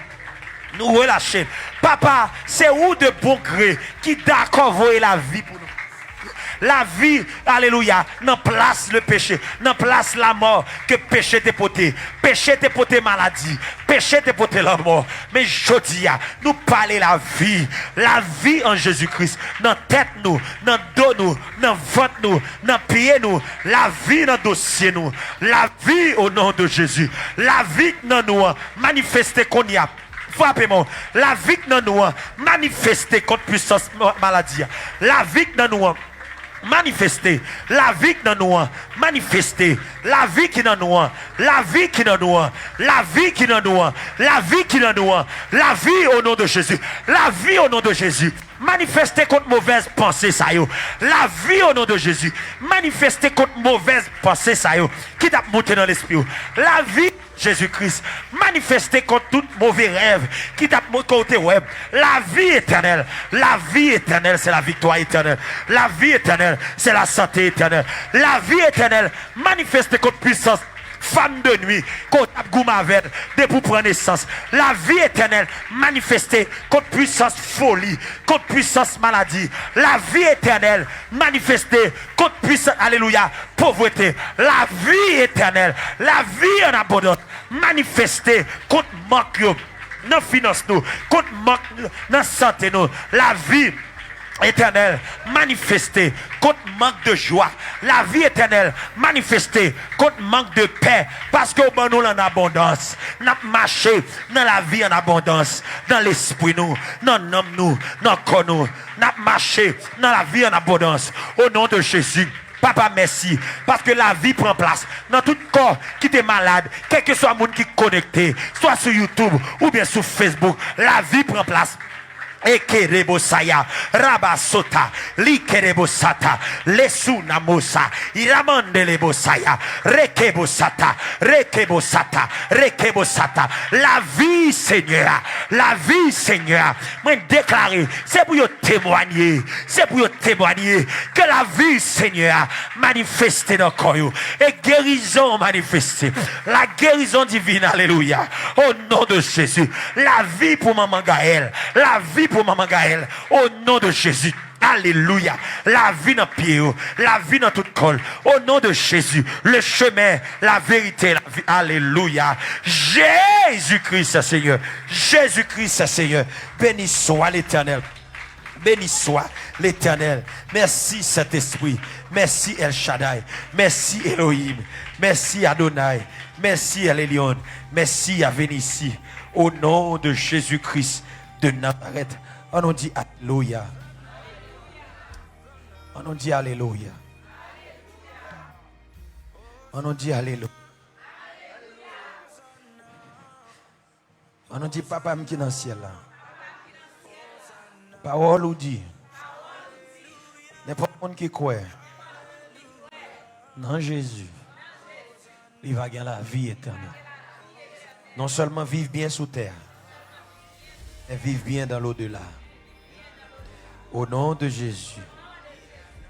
Nou relache. Papa, se ou de bon gre ki dakò voye lavi pou nou. Lavi, alelouya, nan plas le peche, nan plas lamò ke peche te pote. Peche te pote maladi, peche te pote lanmò. Men jodi a, nou pale lavi, lavi an Jezi Kris, nan tèt nou, nan do nou, nan vant nou, nan pye nou, lavi nan dosye nou, lavi o non de Jezi, lavi k nan nou an, manifeste kounye a. Frape men w. Lavi k nan nou an, manifeste kont pwisans ma-, maladi a. Lavi k nan nou an, manifeste. Lavi k nan nou an, manifeste. Lavi ki nan nou an, lavi ki nan nou an, lavi ki nan nou an, lavi ki nan nou an. Lavi o non de Jezi. Lavi o non de Jezi. Manifeste kont movèz panse sa yo. Lavi o non de Jezi. Manifeste kont movèz panse sa yo ki t ap monte nan lespri w. Lavi Jezi Kris, manifeste kont tout move rèv ki t ap mo-, ke w te wè. Lavi etènèl, lavi etènèl, se la viktwa etènèl. Lavi etènèl, se la sante etènèl. Lavi etènèl, manifeste kont pwisans fanm de nwi ke w t ap goumen avè l depi w pran nesans. Lavi etènèl, manifeste kont pwisans foli, kont pwisans maladi. Lavi etènèl, manifeste kont pwisans, alelouya, povrete. Lavi etènèl, lavi an abondans, manifeste kont mank yo nan finans nou, kont mank nan sante nou. Lavi etènèl, manifeste kont mank de jwa. Lavi etènèl, manifeste kont mank de pè, paske w ban nou l an abondans. N ap mache nan lavi an abondans, nan lespri nou, nan nanm nou, nan kò nou. N ap mache nan lavi an abondans, o non de Jezi. Papa, mèsi, paske lavi pran plas nan tout kò ki te malad, kèlkeswa moun ki konekte, swa sou YouTube oubyen sou Facebook. Lavi pran plas. Ekerebosaya, rabasota, likerebosata, lesunamosa, iramandelebosaya, rekebosata, rekebosata, rekebosata. Lavi Senyè a, lavi Senyè a. Mwen deklare, se pou yo temwanye, se pou yo temwanye ke lavi Senyè a manifeste nan kò yo. E gerizon manifeste. La guérison divine, alelouya. O non de Jezi. Lavi pou manman Gaël. Lavi pou manman Gaël. O non de Jezi. Alelouya. Lavi nan pye yo. Lavi nan tout kò l. O non de Jezi. Le chemin, la vérité, la vie. Alelouya. Jezi Kris, Senyè. Jezi Kris, Senyè. Beni swa Letènèl. Beni swa Letènèl. Mèsi, Sentespri. Mèsi, El Shaddai. Mèsi, Elohim. Mèsi, Adonai. Mèsi, El Elyon. Mèsi, Yahvé Nissi. O non de Jezi Kris de Nazarèt, ann nou di alelouya. Ann nou di alelouya. Ann nou di alelouya. Ann nou di, Papa m ki nan syèl la, pawòl ou di, nenpòt moun ki kwè nan Jezi, li va gen lavi etènèl. Non sèlman viv byen sou tè a, men viv byen dans l'au-delà. O non de Jezi,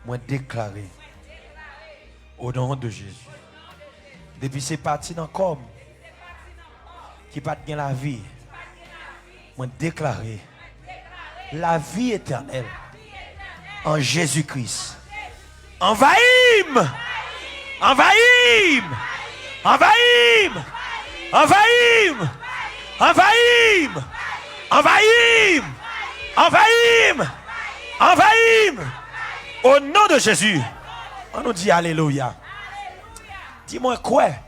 mwen deklare, o non de Jezi, depi se pati nan kò m ki pa t gen lavi, mwen deklare lavi etènèl an Jezi Kris. Anvayi m! Anvayi m! Anvayi m! Anvayi m! O non de Jezi. Ann nou di alelouya. Di, mwen kwè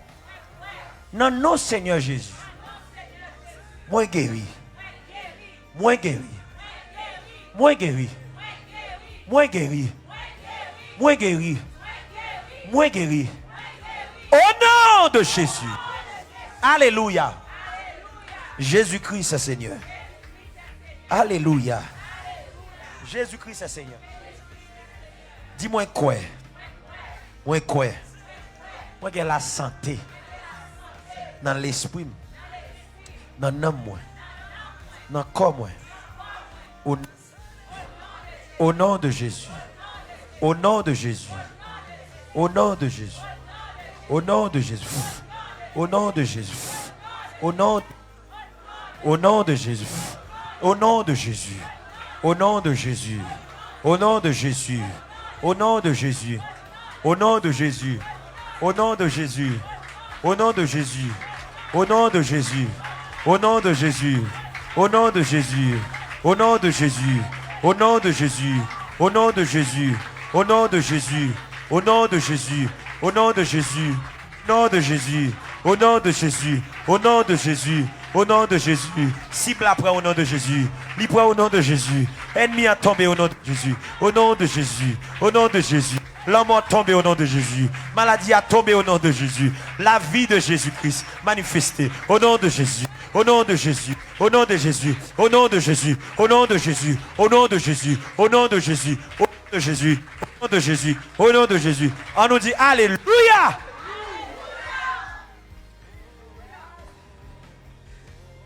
nan non Senyè Jezi. Mwen geri. Mwen geri. Mwen geri. Mwen geri. Mwen geri. Mwen geri. O non de Jezi. Alelouya. Jezi Kris Senyè. Alelouya. Jezi Kris Senyè. Di, mwen kwè. Mwen kwè. Mwen gen lasante nan lespri m, nan nanm mwen, nan kò mwen. O, o non de Jezi. O non de Jezi. O non de Jezi. O non de Jezi. O non de Jezi. O non O non de Jezi. O non de Jezi. O non de Jezi. O non de Jezi. O non de Jezi. O non de Jezi. O non de Jezi. O non de Jezi. O non de Jezi. O non de Jezi. O non de Jezi. O non de Jezi. O non de Jezi. O non de Jezi. O non de Jezi. O non de Jezi. O non de Jezi. Non de Jezi. O non de Jezi. O non de Jezi. O non de Jezi. Sib la pran o non de Jezi. Li pran o non de Jezi. Ènmi a tonbe o non de Jezi. O non de Jezi. O non de Jezi. Lanmò tonbe o non de Jezi. Maladi a tonbe o non de Jezi. Lavi de Jezi Kris manifeste o non de Jezi. O non de Jezi. O non de Jezi. O non de Jezi. O non de Jezi. O non de Jezi. O non de Jezi. O non de Jezi. O non de Jezi. O non de Jezi. Ann nou di alelouya.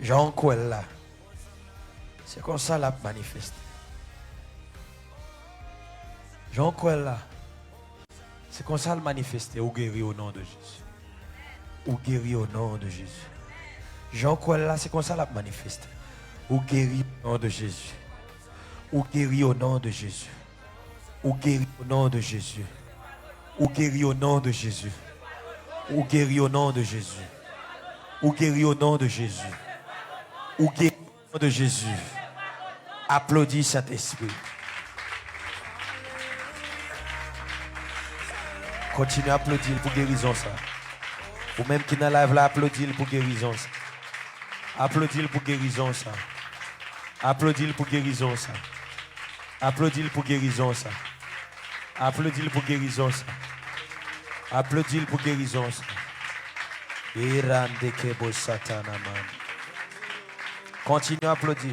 Jan w kwè l la, se konsa l ap manifeste. Jan w kwè l la, se konsa l manifeste. Ou geri o non de Jezi. Ou geri o non de Jezi. Jan w kwè l la, se konsa l ap manifeste. Ou geri o non de Jezi. Ou geri o non de Jezi. Ou geri o non de Jezi. Ou geri o non de Jezi. Ou geri o non de Jezi. Ou geri o non de Jezi. Ou geri o non de Jezi. Aplodi Sentespri. Kontinye aplodi l pou gerizon sa. Ou menm ki nan live la, aplodi l pou gerizon sa. Aplodi l pou gerizon sa. Aplodi l pou gerizon sa. Aplodi l pou gerizon sa. Aplodi l pou gerizon sa. Aplodi l pou gerizon sa. Irande kebo satana man. Kontinye aplodi.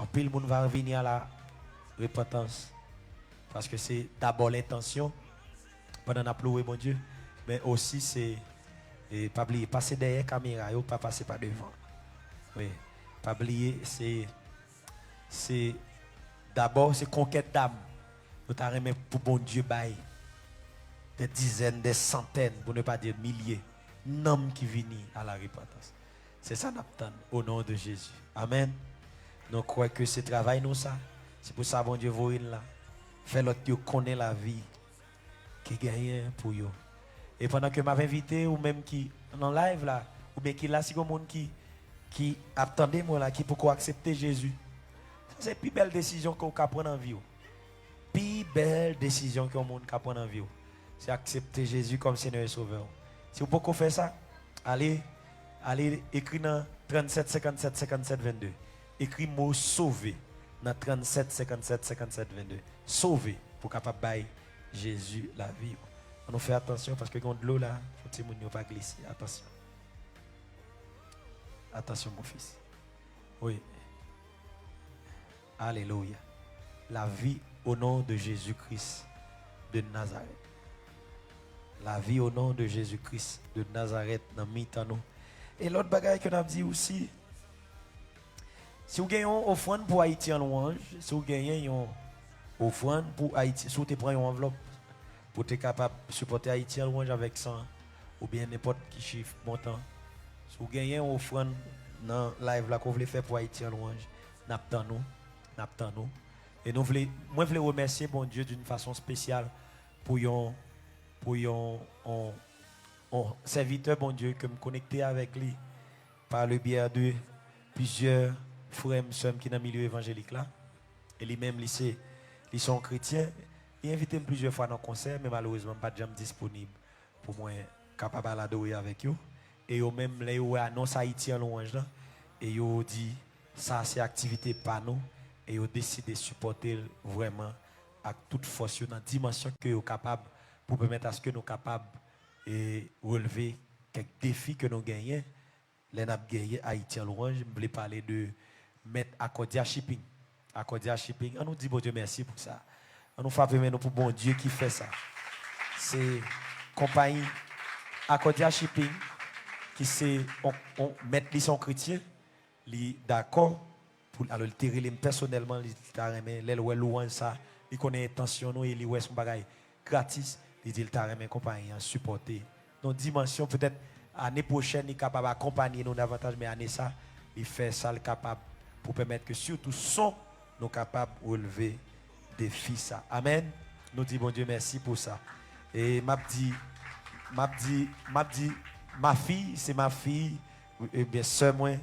Anpil moun va vini a la repantans. Paske se dabò lentansyon, pandan n ap louwe Bondye, men osi se, e, pa bliye, pase dèyè kamera yo, pa pase pa devan. Wi, pa bliye, se, se dabò, se konkèt dam. Nou ta renmen pou Bondye bay des dizaines, des centaines, pour ne pas dire milliers, nanm ki vini a la repantans. Se sa n ap tann, o non de Jezi. Amèn. Nou kwè ke se travay nou sa. Se pou sa Bondye voye n la. Fè lòt yo konnen lavi ki genyen pou yo. E pandan ke m ap envite ou menm ki nan live la, oubyen ki la, si gen moun ki, ki ap tande mwen la, ki poko aksepte Jezi, sa se pi bèl desizyon ke w ka pran nan vi w. Pi bèl desizyon ke yon moun ka pran nan vi w, se aksepte Jezi kòm Senyè e Sovè w. Si w poko fè sa, ale, ale ekri nan trannsèt senkannsèt senkannsèt vennde. Ekri mo sove nan trannsèt senkannsèt senkannsèt vennde. Sove pou w kapab bay Jezi lavi w. Ann nou fè atansyon paske gen dlo la, fò timoun yo pa glise. Atansyon. Atansyon, mon fils. Wi. Alelouya. La vie au nom de Jésus-Christ de Nazareth. La vie au nom de Jésus-Christ de Nazareth nan mitan nou. E lòt bagay ke n ap di osi, si w gen yon ofrann pou Ayiti an Lwanj, si w genyen yon ofrann pou Ayiti, si w te pran yon anvlòp pou te kapab sipòte Ayiti an Lwanj avèk san oubyen nenpòt ki chif montan, si w genyen yon ofrann nan live la ke w vle fè pou Ayiti an Lwanj, n ap tann ou, n ap tann ou. E nou vle, mwen vle remèsye Bondye d'une façon spéciale pou yon, pou yon, yon, yon sèvitè Bondye ke m konekte avèk li par le biais de plizyè frè m, sè m ki nan milye evanjelik la. E li menm, li se, li se yon kretyen. Li envite m plizyè fwa nan konsè, men malerezman, m pa t janm disponib pou mwen kapab al adore avèk yo. E yo menm, lè yo wè anons Ayiti an Lwanj lan, e yo di, sa se aktivite pa nou, e yo deside sipòte l vrèman ak tout fòs yo nan dimansyon ke yo kapab pou pèmèt aske nou kapab, e, relve kèk defi ke nou genyen lè n ap genyen Ayiti an Lwanj. M vle pale de Mèt Akòdya Shipping. Akòdya Shipping, ann nou di Bondye mèsi pou sa. Ann nou frape men nou pou Bondye ki fè sa. Se konpayi Akòdya Shipping ki se on, on, mèt li se yon kretyen, li dakò pou, alò, li te rele m pèsonèlman, li ta renmen, lè l wè lwanj sa, li konnen entansyon nou e li wè se yon bagay gratis, li di l ta renmen konpayi an sipòte nan dimansyon, petèt ane pwochèn, li kapab akonpanye nou davantaj, men ane sa, li fè sa l kapab pou pèmèt ke sitou son nou kapab relve defi sa. Amèn. Nou di Bondye mèsi pou sa. E m ap di, m ap di, m ap di, ma fille, se ma fille, ebyen, sè mwen,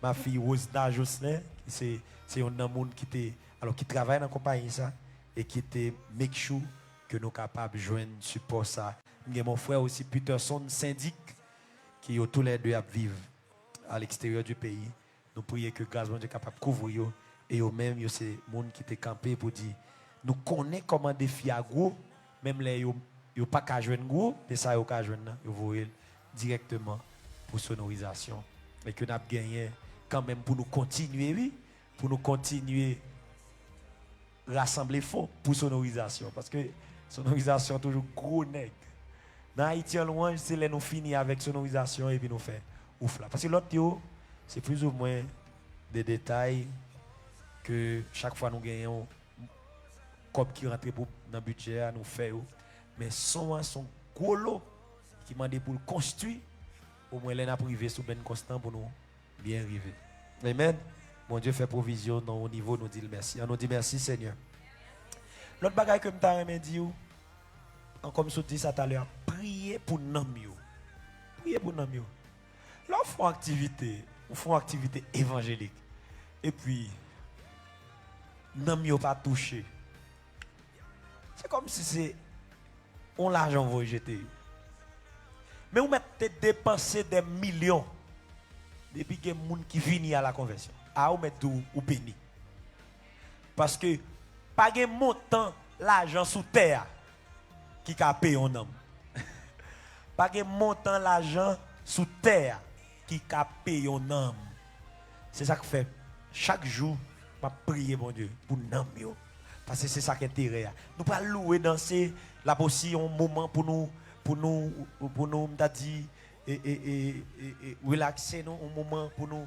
ma fille Rosna Jocelyn, ki se, se youn nan moun ki te, alò, ki travay nan konpayi sa, e ki te make sure ke nou kapab jwenn sipò sa. M gen mon frè osi, Peterson Syndic, ki yo toulède ap viv a leksteryè di peyi. Nou priye ke gras Bondye kapab kouvri yo, e yo menm, yo se moun ki te kanpe pou di, nou konnen kòman defi a gwo, menm lè yo, yo pa ka jwenn gwo, men sa yo ka jwenn nan, yo voye l dirèkteman pou sonorizasyon. E ke n ap genyen kanmenm pou nou kontinye, wi, pou nou kontinye rasanble fon pou sonorizasyon, paske sonorizasyon toujou gwo nèg. Nan Ayiti an Lwanj, se lè nou fini avèk sonorizasyon epi nou fè ouf la. Paske lòt yo, se plizoumwen de detay ke chak fwa nou genyen yon kòb ki rantre pou, nan bidjè a, nou fè yo. Men son an, se yon gwo lo ki mande pou l konstwi, omwen lè n ap rive sou bèn Konstan pou nou byen rive. Amèn. Bondye fè pwovizyon nan yon nivo, nou di l mèsi. Ann nou di mèsi, Senyè. Lòt bagay ke m ta renmen di w, ankò m sot di sa talè a, priye pou nanm yo. Priye pou nanm yo. Lè w fè yon aktivite, ou fè yon aktivite evanjelik, epi nanm yo pa touche, se kòmsi se yon lajan w voye jete yo. Men ou mèt te depanse dè milyon. Depi gen moun ki vini a la konvèsyon, a ou mèt di w, ou beni. Paske pa gen montan lajan sou tè a ki ka peye yon nanm. Pa gen montan lajan sou tè a ki ka peye yon nanm. Se sa k fè, chak jou, M ap priye Bondye pou nanm yo. Paske se sa k enterè a. Nou pral louwe, danse, l ap osi yon moman pou nou, pou nou, pou nou, m ta di, e, e, e, e, e, relakse nou, yon moman pou nou,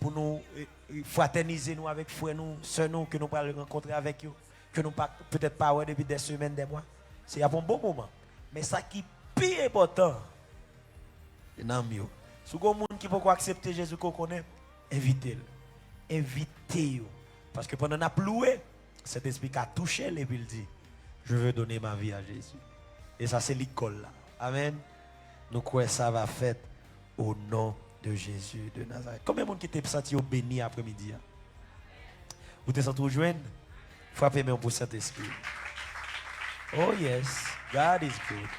pou nou, e, e, fratènize nou avèk frè nou, sè nou ke nou pral rankontre avèk yo, ke nou pa, petèt pa wè depi dè semèn, dè mwa. Se ap yon bon moman. Men sa ki pi enpòtan, nanm yo. Si w gen yon moun ki poko aksepte Jezi ke w konnen, envite l. Envite yo. Paske pandan n ap louwe, Sentespri ka touche l epi l di, "Je veux donner ma vie à Jésus." E sa se li k kò l la. Amèn. Nou kwè sa va fèt au nom de Jésus de Nazareth. Konbyen moun ki te santi yo beni aprèmidi a? Ou te santi w jwenn? Frape men w pou Sentespri. Oh yes, God is good.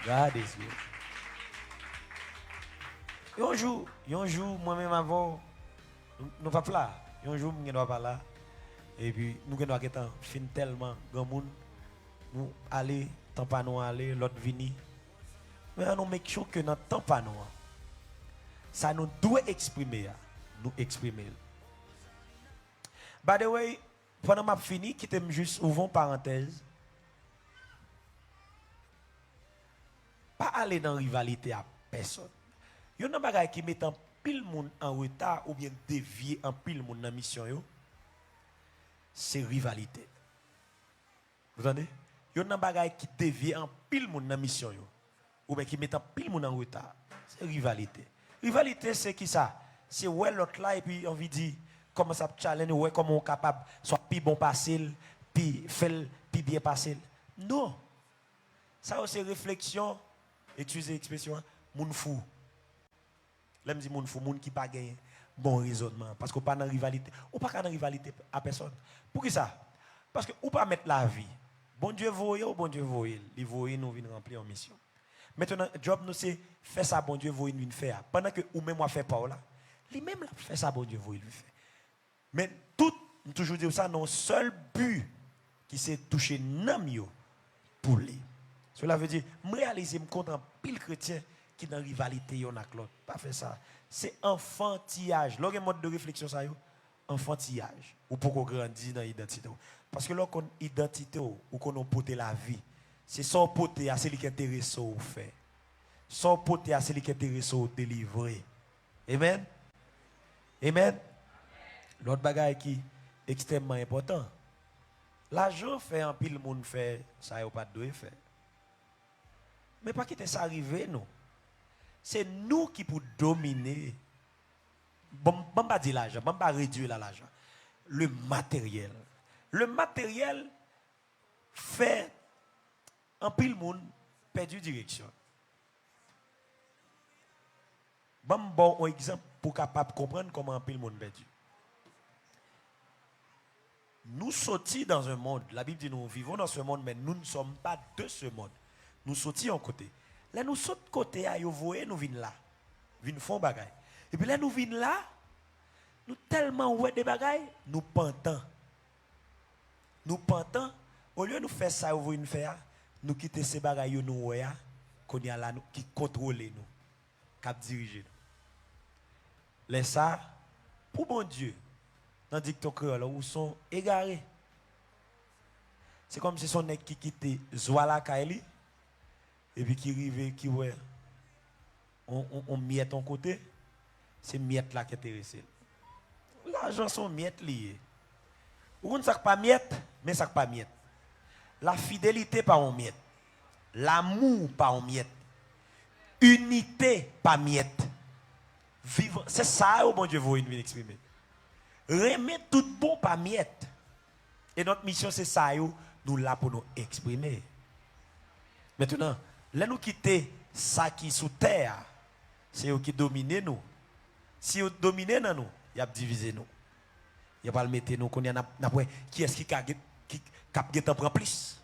God is good. Yon jou, yon jou, mwen menm avè w, nou, nou p ap la. Yon jou, m gen dwa pa la. Epi, nou gen dwa gentan fin tèlman granmoun. Nou ale, tan pa nou ale, lòt vini. Men an nou make sure ke nan tan pa nou an, sa nou dwe eksprime a, nou eksprime l. By the way, pandan m ap fini, kite m jis ouvri yon parantèz. Pa ale nan rivalite a pèsòn. Youn nan bagay ki mete anpil moun an reta oubyen devye anpil moun nan misyon yo, se rivalite. Ou tande? Youn nan bagay ki devye anpil moun nan misyon yo, oubyen ki mete anpil moun an reta, se rivalite. Rivalite se kisa? Se wè lòt la epi anvi di, kòmanse ap challenge, wè kòman w kapab swa pi bon pase l, pi fè l pi byen pase l. Non. Sa yo se refleksyon, eskize ekspresyon an, moun fou. Lè m di moun fou, moun ki pa gen bon rezònman. Paske w pa nan rivalite. Ou pa ka nan rivalite a pèsòn. Poukisa? Paske ou pa mèt lavi. Bondye voye w, Bondye voye l. Li voye nou vin ranpli yon misyon. Mentnan, djòb nou se fè sa Bondye voye n vin fè a. Pandan ke ou menm w ap fè pa w la, li menm l ap fè sa Bondye voye l vin fè. Men tout, m toujou di w sa, nan yon sèl bi, ki se touche nanm yo pou li. Sela vle di, m reyalize m kontre anpil kretyen ki nan rivalite yonn ak lòt. Pa fè sa. Se anfantiyaj. Lè w gen mòd de refleksyon sa yo, anfantiyaj. Ou poko grandi nan idantite w. Paske lè w konn idantite w, ou konn ou pote lavi. Se sa w pote a, se li k enterese w fè. Sa w pote a, se li k enterese w delivre. Amen. Amen. Lòt bagay ki ekstrèmman enpòtan, lajan fè anpil moun fè sa yo pa t dwe fè. Men pa kite sa rive nou. Se nou ki pou domine. Bon, ban m pa di lajan, ban m pa redui l a lajan. Le materyèl. Le materyèl fè anpil moun pèdi direksyon. Ban m ba w yon egzanp pou w kapab konprann kòman anpil moun pèdi. Nous sortis dans un monde. La Bible dit nous vivons dans ce monde, mais nous ne sommes pas de ce monde. Nou soti yon kote. Lè nou sot kote a, yo voye nou vin la. Vin fè yon bagay. Epi lè nou vin la, nou tèlman wè de bagay, nou pantan. Nou pantan, olye nou fè sa yo voye nou fè a, nou kite se bagay yo nou wè a, kounye a la nou, ki kontwole nou, k ap dirije nou. Lè sa, pou Bondye, nan dikton kreyòl, ou se yon egare. Se kòmsi se yon nèg ki kite zwa lakay li, epi ki rive, ki wè on, on, on myèt on kote, se myèt la k enterese l. Lajan se yon myèt li ye. Ou konn sa k pa myèt? Men sa k pa myèt. Lafidelite pa yon myèt. Lanmou pa yon myèt. Inite pa myèt. Viv, se sa yo Bondye voye n vin eksprime. Renmen tout bon pa myèt. E nòt misyon se sa yo nou la pou nou eksprime. Mentnan, lè nou kite sa ki sou tè a, se yo ki domine nou. Si yo domine nan nou, y ap divize nou. Y ap al mete nou, kounye a n ap, n ap wè kiyès ki ka gen, ki, k ap gentan pran plis.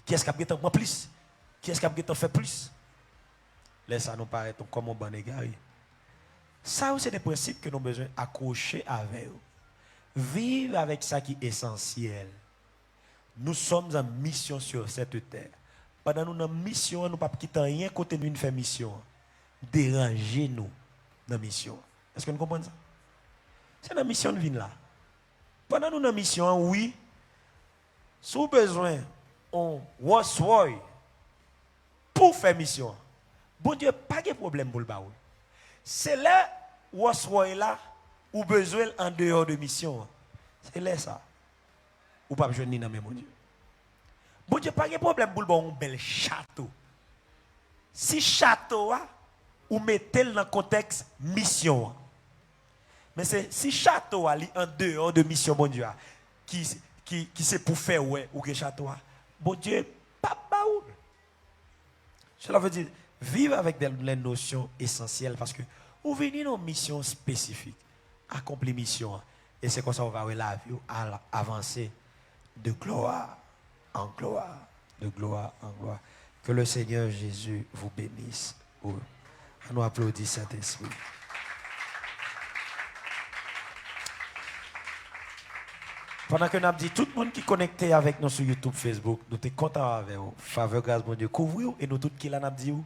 Kiyès k ap gentan pran plis? Kiyès k ap gentan fè plis? Lè sa nou parèt kòm yon bann egare. Sa yo se de prensip ke nou bezwen akwoche avè yo. Viv avèk sa ki esansyèl. Nous sommes en mission sur cette terre. Pandan nou nan misyon an, nou p ap kite anyen kote nou vin fè misyon an deranje nou nan misyon an. Èske nou konprann sa? Se nan misyon n vin la. Pandan nou nan misyon an, wi, si w bezwen yon Rolls Royce pou w fè misyon an, Bondye pa gen pwoblèm pou l ba w l. Se lè Rolls Royce la, ou bezwen l andeyò de misyon an. Se lè sa, ou p ap jwenn li nan men Bondye. Bondye pa gen pwoblèm pou l ba w yon bèl chato. Si chato a, ou mete l nan kontèks misyon an. Men se, si chato a, li andeyò de misyon Bondye a, ki, ki, ki se pou fè wè ou gen chato a, Bondye p ap ba ou l. Cela veut dire, vivre avec des, les notions essentielles, paske ou vini nan yon misyon espesifik, akonpli misyon an, e se konsa ou va wè lavi w al avanse de gloire en gloire, de gloire en gloire. Que le Seigneur Jésus vous bénisse. Ou, ann nou aplodi Sentespri. Pandan ke n ap di tout moun ki konekte avèk nou sou YouTube, Facebook, nou te kontan avè w. Favè, gras Bondye kouvri w, e nou tout ki la, n ap di w,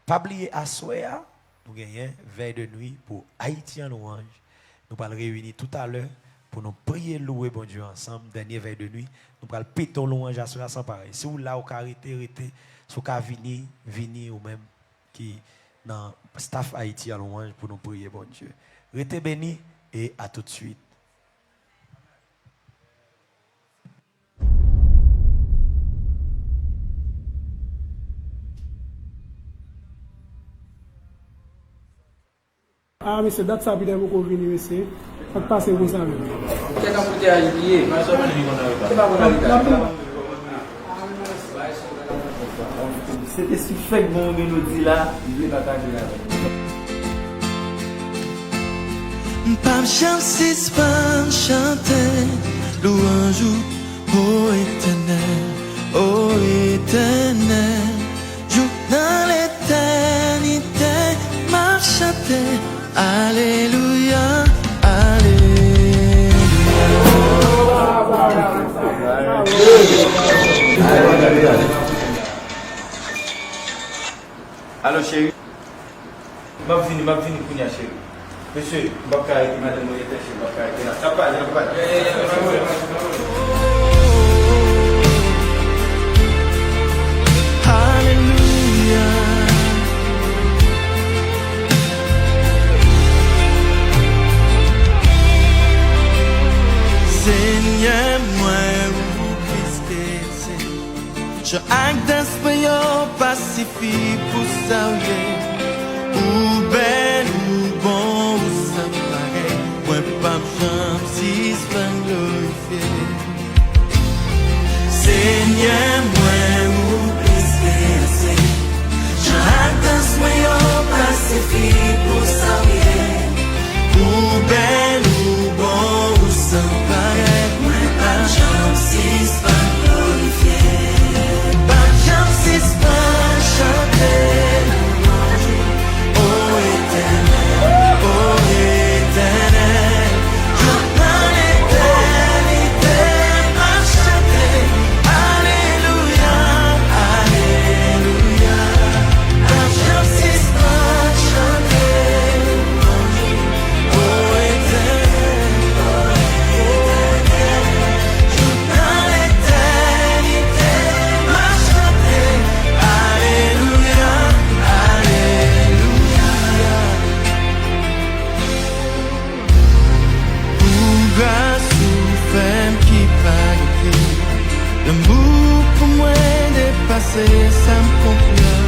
pa bliye aswè a, nou genyen vèy de nwi pou Ayiti an lwanj. Nou pral reyini toutalè pou nou priye, louwe Bondye ansanm. Dènye vèy de nwi, nou pral pete yon lwanj aswè a san parèy. Si w la, ou ka rete, rete. Si w ka vini, vini ou menm ki nan staff Ayiti an lwanj pou nou priye Bondye. Rete beni e a tout de suite. Ah, mesye, dat sa Peter poko vini, mesye. Sa k pase konsa menm? Kèk anbouteyaj li ye. Se pa konn N ap, N ap Se te si fèk bon yon melodi la, li vle pataje l avè nou. M p ap janm sispann chante lwanj ou, o Etènèl, o Etènèl. Jouk nan letènite, m ap chante alelouya, alelouya. Alo, cheri. M ap vini, m ap vini kounye a, cheri. Mesye, m p ap ka rete, madanm mwen enpeche, m p ap ka rete la. N ap pale, n ap pale. Alelouya. Senyè mwen, ou plis ke ase. Chan ak dans mwen yo pa sifi pou sa w ye. Ou bèl, ou bon, ou san parèy. Mwen p ap janm sispann glorifye. Senyè mwen, ou plis ke ase. Chan ak dans mwen yo pa sifi pou sa w ye. Ou bèl, ou bon, ou san parèy. Mwen p ap janm sispann glorifye. M p ap janm sispann chante louwanj ou, o Etènèl, o Etènèl. Jouk nan letènite, m ap chante alelouya, alelouya. M p ap janm sispann chante louwanj ou, o Etènèl, o Etènèl. Jouk nan letènite, m ap chante alelouya, alelouya. Pou gras ou fè m ki pa rete. Lanmou pou mwen depase sa m konprann.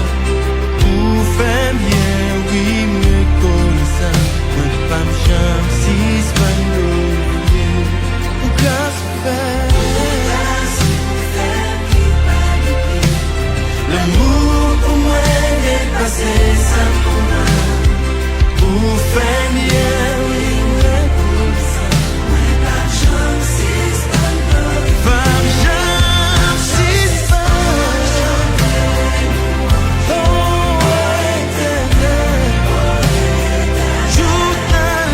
Ou fè m byen, wi, m rekonesan. Mwen p ap janm sispann glorifye. Pou gras ou fè. Lanmou pou mwen depase sa m konprann. Ou fè m byen, wi, m rekonesan. Mwen p ap janm sispann glorifye. P ap janm sispann. O Etènèl, jouk nan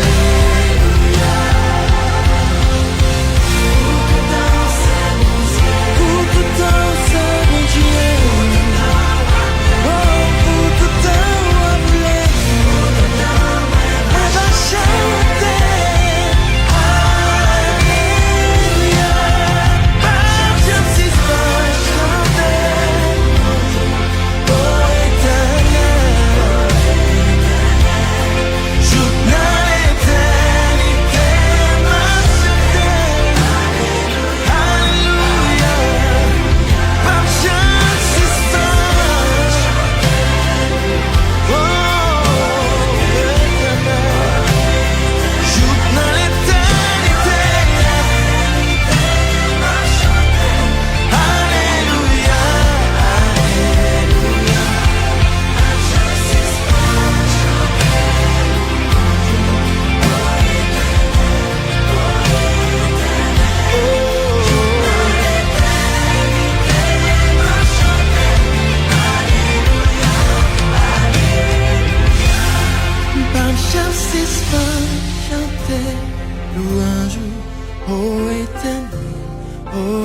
Alelouya. Pou toutan ou se Bondye. Pou toutan ou se Bondye. Oh, pou toutan w ap reine. Mwen va chante. Alelouya. Pa janm sispann chante. O Etènèl, jouk nan letènite, m ap chante. Alelouya, m ap janm sispann. O Etènèl, jouk nan letènite, m ap chante. Alelouya, alelouya. M p ap janm sispann chante lwanj ou, o Etènèl, o